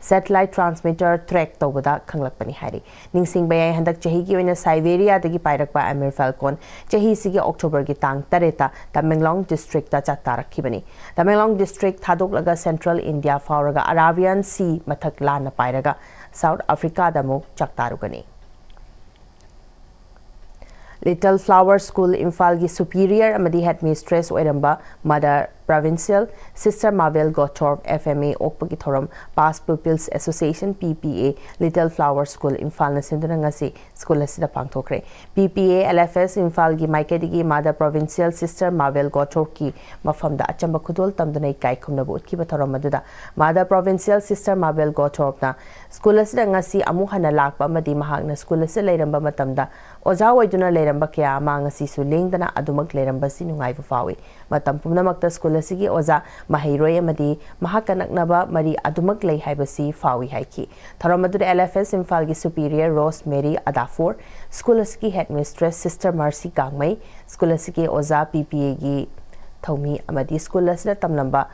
ꯁꯦꯇꯦꯂꯥꯏꯠ ꯇ꯭ꯔꯥꯟꯁꯃꯤꯇꯔ ꯇ꯭ꯔꯦꯛ ꯇꯧꯕꯗ ꯈꯪꯂꯛꯄꯅꯤ ꯍꯥꯏꯔꯤ꯫ ꯅꯤꯡꯁꯤꯡꯕ ꯌꯥꯏ, ꯍꯟꯗꯛ ꯆꯍꯤꯒꯤ ꯑꯣꯏꯅ ꯁꯥꯏꯕꯦꯔꯤꯌꯥꯗꯒꯤ ꯄꯥꯏꯔꯛꯄ ꯑꯃꯨꯔ ꯐꯦꯜꯀꯣꯟ ꯆꯍꯤꯁꯤꯒꯤ ꯑꯣꯛꯇꯣꯕꯔꯒꯤ ꯇꯥꯡ ꯇꯔꯦꯠꯇ ꯇꯃꯦꯡꯂꯣꯡ ꯗꯤꯁꯇ꯭ꯔꯤꯛꯇ ꯆꯥꯛꯇꯥꯔꯛꯈꯤꯕꯅꯤ꯫ ꯇꯃꯦꯡꯂꯣꯡ ꯗꯤꯁꯇ꯭ꯔꯤꯛ ꯊꯥꯗꯣꯛꯂꯒ ꯁꯦꯟꯇ꯭ꯔꯦꯜ ꯏꯟꯗꯤꯌꯥ ꯐꯥꯎꯔꯒ ꯑꯔꯥꯕꯤꯌꯥꯟ ꯁꯤ ꯃꯊꯛ ꯂꯥꯟꯅ ꯄꯥꯏꯔꯒ ꯁꯥꯎꯠ ꯑꯐ꯭ꯔꯤꯀꯥꯗ ꯑꯃꯨꯛ ꯆꯥꯛꯇꯥꯔꯨꯒꯅꯤ꯫ Little Flower School ꯏꯝꯐꯥꯜꯒꯤ superior ꯑꯃꯗꯤ headmistress ꯑꯣꯏꯔꯝꯕ Mother Provincial Sister Mabel Gothorpe F M A ꯑꯣꯛꯄꯒꯤ ꯊꯧꯔꯝ Past Pupils Association P P A Little Flower School ꯏꯝꯐꯥꯜꯅ ꯁꯤꯟꯗꯨꯅ ꯉꯁꯤ ꯁ꯭ꯀꯨꯜ ꯑꯁꯤꯗ ꯄꯥꯡꯊꯣꯛꯈ꯭ꯔꯦ꯫ P P A L F S ꯏꯝꯐꯥꯜꯒꯤ ꯃꯥꯏꯀꯩꯗꯒꯤ Mother Provincial Sister Mabel Gothorpeꯀꯤ ꯃꯐꯝꯗ ꯑꯆꯝꯕ ꯈꯨꯗꯣꯜ ꯇꯝꯗꯨꯅ ꯏꯀꯥꯏ ꯈꯨꯝꯅꯕ ꯎꯠꯈꯤꯕ ꯊꯧꯔꯝ ꯑꯗꯨꯗ Mother Provincial Sister Mabel Gothorpeꯅ ꯁ꯭ꯀꯨꯜ ꯑꯁꯤꯗ ꯉꯁꯤ ꯑꯃꯨꯛ ꯍꯟꯅ ꯂꯥꯛꯄ ꯑꯃꯗꯤ ꯃꯍꯥꯛꯅ ꯁ꯭ꯀꯨꯜ ꯑꯁꯤꯗ ꯂꯩꯔꯝꯕ ꯃꯇꯝꯗ ꯑꯣꯖꯥ ꯑꯣꯏꯗꯨꯅ ꯂꯩꯔꯝꯕ ꯀꯌꯥ ꯑꯃ ꯉꯁꯤꯁꯨ ꯂꯦꯡꯗꯅ ꯑꯗꯨꯃꯛ ꯂꯩꯔꯝꯕꯁꯤ ꯅꯨꯡꯉꯥꯏꯕ ꯐꯥꯎꯏ꯫ ꯃꯇꯝ ꯄꯨꯝꯅꯃꯛꯇ ꯁ꯭ꯀꯨꯜ ꯑꯁꯤꯒꯤ ꯑꯣꯖꯥ, ꯃꯍꯩꯔꯣꯏ ꯑꯃꯗꯤ ꯃꯍꯥꯛꯀ ꯅꯛꯅꯕ ꯃꯔꯤ ꯑꯗꯨꯃꯛ ꯂꯩ ꯍꯥꯏꯕꯁꯤ ꯐꯥꯎꯏ ꯍꯥꯏꯈꯤ꯫ ꯊꯧꯔꯝ ꯑꯗꯨꯗ L F S ꯏꯝꯐꯥꯜꯒꯤ superior Rose Mary Adafor, school ꯑꯁꯤꯒꯤ headmistress Sister Mercy ꯒꯥꯡꯃꯩ, ꯁ꯭ꯀꯨꯜ ꯑꯁꯤꯒꯤ ꯑꯣꯖꯥ, P P Aꯒꯤ ꯊꯧꯃꯤ ꯑꯃꯗꯤ ꯁ꯭ꯀꯨꯜ ꯑꯁꯤꯗ ꯇꯝꯂꯝꯕ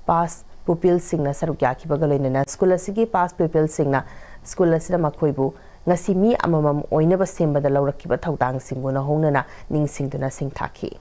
past pupilꯁꯤꯡꯅ ꯁꯔꯨꯛ ꯌꯥꯈꯤꯕꯒ ꯂꯣꯏꯅꯅ ꯁ꯭ꯀꯨꯜ ꯑꯁꯤꯒꯤ past pupilꯁꯤꯡꯅ ꯁ꯭ꯀꯨꯜ ꯑꯁꯤꯗ ꯃꯈꯣꯏꯕꯨ ꯉꯁꯤ ꯃꯤ ꯑꯃꯃꯝ ꯑꯣꯏꯅꯕ ꯁꯦꯝꯕꯗ ꯂꯧꯔꯛꯈꯤꯕ ꯊꯧꯗꯥꯡꯁꯤꯡꯕꯨ ꯅꯧꯍꯧꯅꯅ ꯅꯤꯡꯁꯤꯡꯗꯨꯅ ꯁꯤꯡꯊꯥꯈꯤ꯫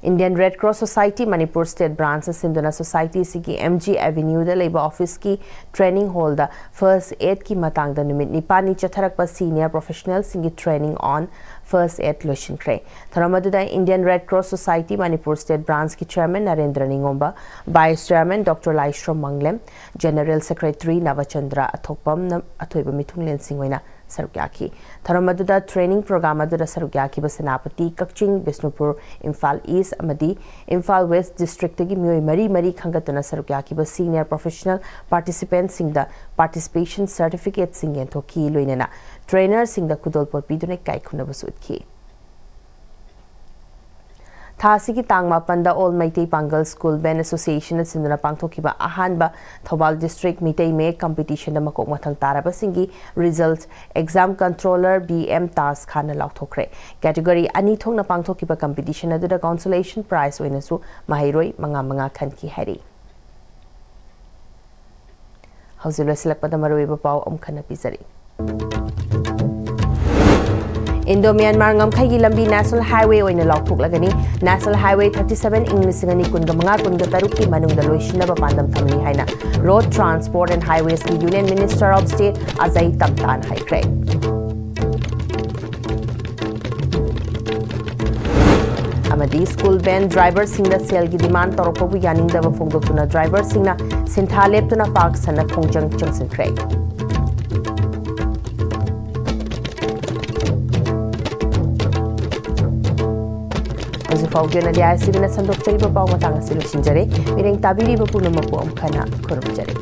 Indian Red Cross Society Manipur State Branchꯅ ꯁꯤꯟꯗꯨꯅ societyꯁꯤꯒꯤ M G Avenueꯗ ꯂꯩꯕ officeꯀꯤ training hallꯗ first aidꯀꯤ ꯃꯇꯥꯡꯗ ꯅꯨꯃꯤꯠ ꯅꯤꯄꯥꯜꯅꯤ ꯆꯠꯊꯔꯛꯄ senior professionalꯁꯤꯡꯒꯤ training on first aid ꯂꯣꯏꯁꯤꯟꯈ꯭ꯔꯦ꯫ ꯊꯧꯔꯝ ꯑꯗꯨꯗ Indian Red Cross Society Manipur State Branchꯀꯤ chairman Narendra ꯅꯤꯉꯣꯝꯕ, vice chairman Doctor ꯂꯥꯏꯁ꯭ꯔꯝ ꯃꯪꯂꯦꯝ, general secretary ꯅꯕꯆꯟꯗ꯭ꯔ ꯑꯊꯣꯛꯄꯝꯅ ꯑꯊꯣꯏꯕ ꯃꯤꯊꯨꯡꯂꯦꯟꯁꯤꯡ ꯑꯣꯏꯅ ꯁꯔꯨꯛ ꯌꯥꯈꯤ꯫ ꯊꯧꯔꯝ ꯑꯗꯨꯗ training program ꯑꯗꯨꯗ ꯁꯔꯨꯛ ꯌꯥꯈꯤꯕ ꯁꯦꯅꯥꯄꯇꯤ, ꯀꯛꯆꯤꯡ, ꯕꯤꯁꯅꯨꯄꯨꯔ, ꯏꯝꯐꯥꯜ East ꯑꯃꯗꯤ ꯏꯝꯐꯥꯜ West districtꯇꯒꯤ ꯃꯤꯑꯣꯏ ꯃꯔꯤ ꯃꯔꯤ ꯈꯟꯒꯠꯇꯨꯅ ꯁꯔꯨꯛ ꯌꯥꯈꯤꯕ senior professional participantꯁꯤꯡꯗ participation certificateꯁꯤꯡ ꯌꯦꯟꯊꯣꯛꯈꯤ, ꯂꯣꯏꯅꯅ trainerꯁꯤꯡꯗ ꯈꯨꯗꯣꯜꯄꯣꯠ ꯄꯤꯗꯨꯅ ꯏꯀꯥꯏ ꯈꯨꯝꯅꯕꯁꯨ ꯎꯠꯈꯤ꯫ ꯊꯥ ꯑꯁꯤꯒꯤ ꯇꯥꯡ ꯃꯥꯄꯟꯗ All Meitei Pangal School Band Associationꯅ ꯁꯤꯟꯗꯨꯅ ꯄꯥꯡꯊꯣꯛꯈꯤꯕ ꯑꯍꯥꯟꯕ ꯊꯧꯕꯥꯜ district ꯃꯤꯇꯩ ꯃꯌꯦꯛ competitionꯗ ꯃꯀꯣꯛ ꯃꯊꯪ ꯇꯥꯔꯕꯁꯤꯡꯒꯤ result exam controller B M Taj ꯈꯥꯟꯅ ꯂꯥꯎꯊꯣꯛꯈ꯭ꯔꯦ꯫ Category ꯑꯅꯤ ꯊꯣꯛꯅ ꯄꯥꯡꯊꯣꯛꯈꯤꯕ competition ꯑꯗꯨꯗ consolation prize ꯑꯣꯏꯅꯁꯨ ꯃꯍꯩꯔꯣꯏ ꯃꯉꯥ ꯃꯉꯥ ꯈꯟꯈꯤ ꯍꯥꯏꯔꯤ꯫ ꯍꯧꯖꯤꯛ ꯂꯣꯏꯁꯤꯜꯂꯛꯄꯗ ꯃꯔꯨꯑꯣꯏꯕ ꯄꯥꯎ ꯑꯃꯨꯛ ꯍꯟꯅ ꯄꯤꯖꯔꯤ꯫ Indo Myanmar ꯉꯝꯈꯩꯒꯤ ꯂꯝꯕꯤ National Highway ꯑꯣꯏꯅ ꯂꯥꯎꯊꯣꯛꯂꯒꯅꯤ꯫ National Highway thirty seven ꯏꯪ ꯂꯤꯁꯤꯡ ꯑꯅꯤ ꯀꯨꯟꯒ ꯃꯉꯥ ꯀꯨꯟꯒ ꯇꯔꯨꯛꯀꯤ ꯃꯅꯨꯡꯗ ꯂꯣꯏꯁꯤꯟꯅꯕ ꯄꯥꯟꯗꯝ ꯊꯝꯂꯤ ꯍꯥꯏꯅ Road Transport and Highwaysꯀꯤ Union Minister of State Ajay Tamtana ꯍꯥꯏꯈ꯭ꯔꯦ꯫ ꯗꯤ ꯁ꯭ꯀꯨꯜ ꯚꯦꯟ ꯗ꯭ꯔꯥꯏꯚꯔꯁꯤꯡꯅ ꯁꯦꯜꯒꯤ ꯗꯤꯃꯥꯟ ꯇꯧꯔꯛꯄꯕꯨ ꯌꯥꯅꯤꯡꯗꯕ ꯐꯣꯡꯗꯣꯛꯇꯨꯅ ꯗ꯭ꯔꯥꯏꯚꯔꯁꯤꯡꯅ ꯁꯤꯟꯊꯥ ꯂꯦꯞꯇꯨꯅ ꯄꯥꯛ ꯁꯟꯅ ꯈꯣꯡꯖꯪ ꯆꯪꯁꯤꯟꯈ꯭ꯔꯦ꯫ ꯍꯧꯖꯤꯛ ꯐꯥꯎꯒꯤ ꯑꯣꯏꯅꯗꯤ ꯑꯥꯏ ꯑꯦꯁ ꯇꯤ ꯚꯤꯅ ꯁꯟꯗꯣꯛꯆꯔꯤꯕ ꯄꯥꯎ ꯃꯇꯥꯡ ꯑꯁꯤ ꯂꯣꯏꯁꯤꯟꯖꯔꯦ꯫ ꯃꯤꯠꯌꯦꯡ ꯇꯥꯕꯤꯔꯤꯕ ꯄꯨꯝꯅꯃꯛꯄꯨ ꯑꯃꯨꯛ ꯍꯟꯅ ꯈꯨꯔꯨꯝꯖꯔꯤ꯫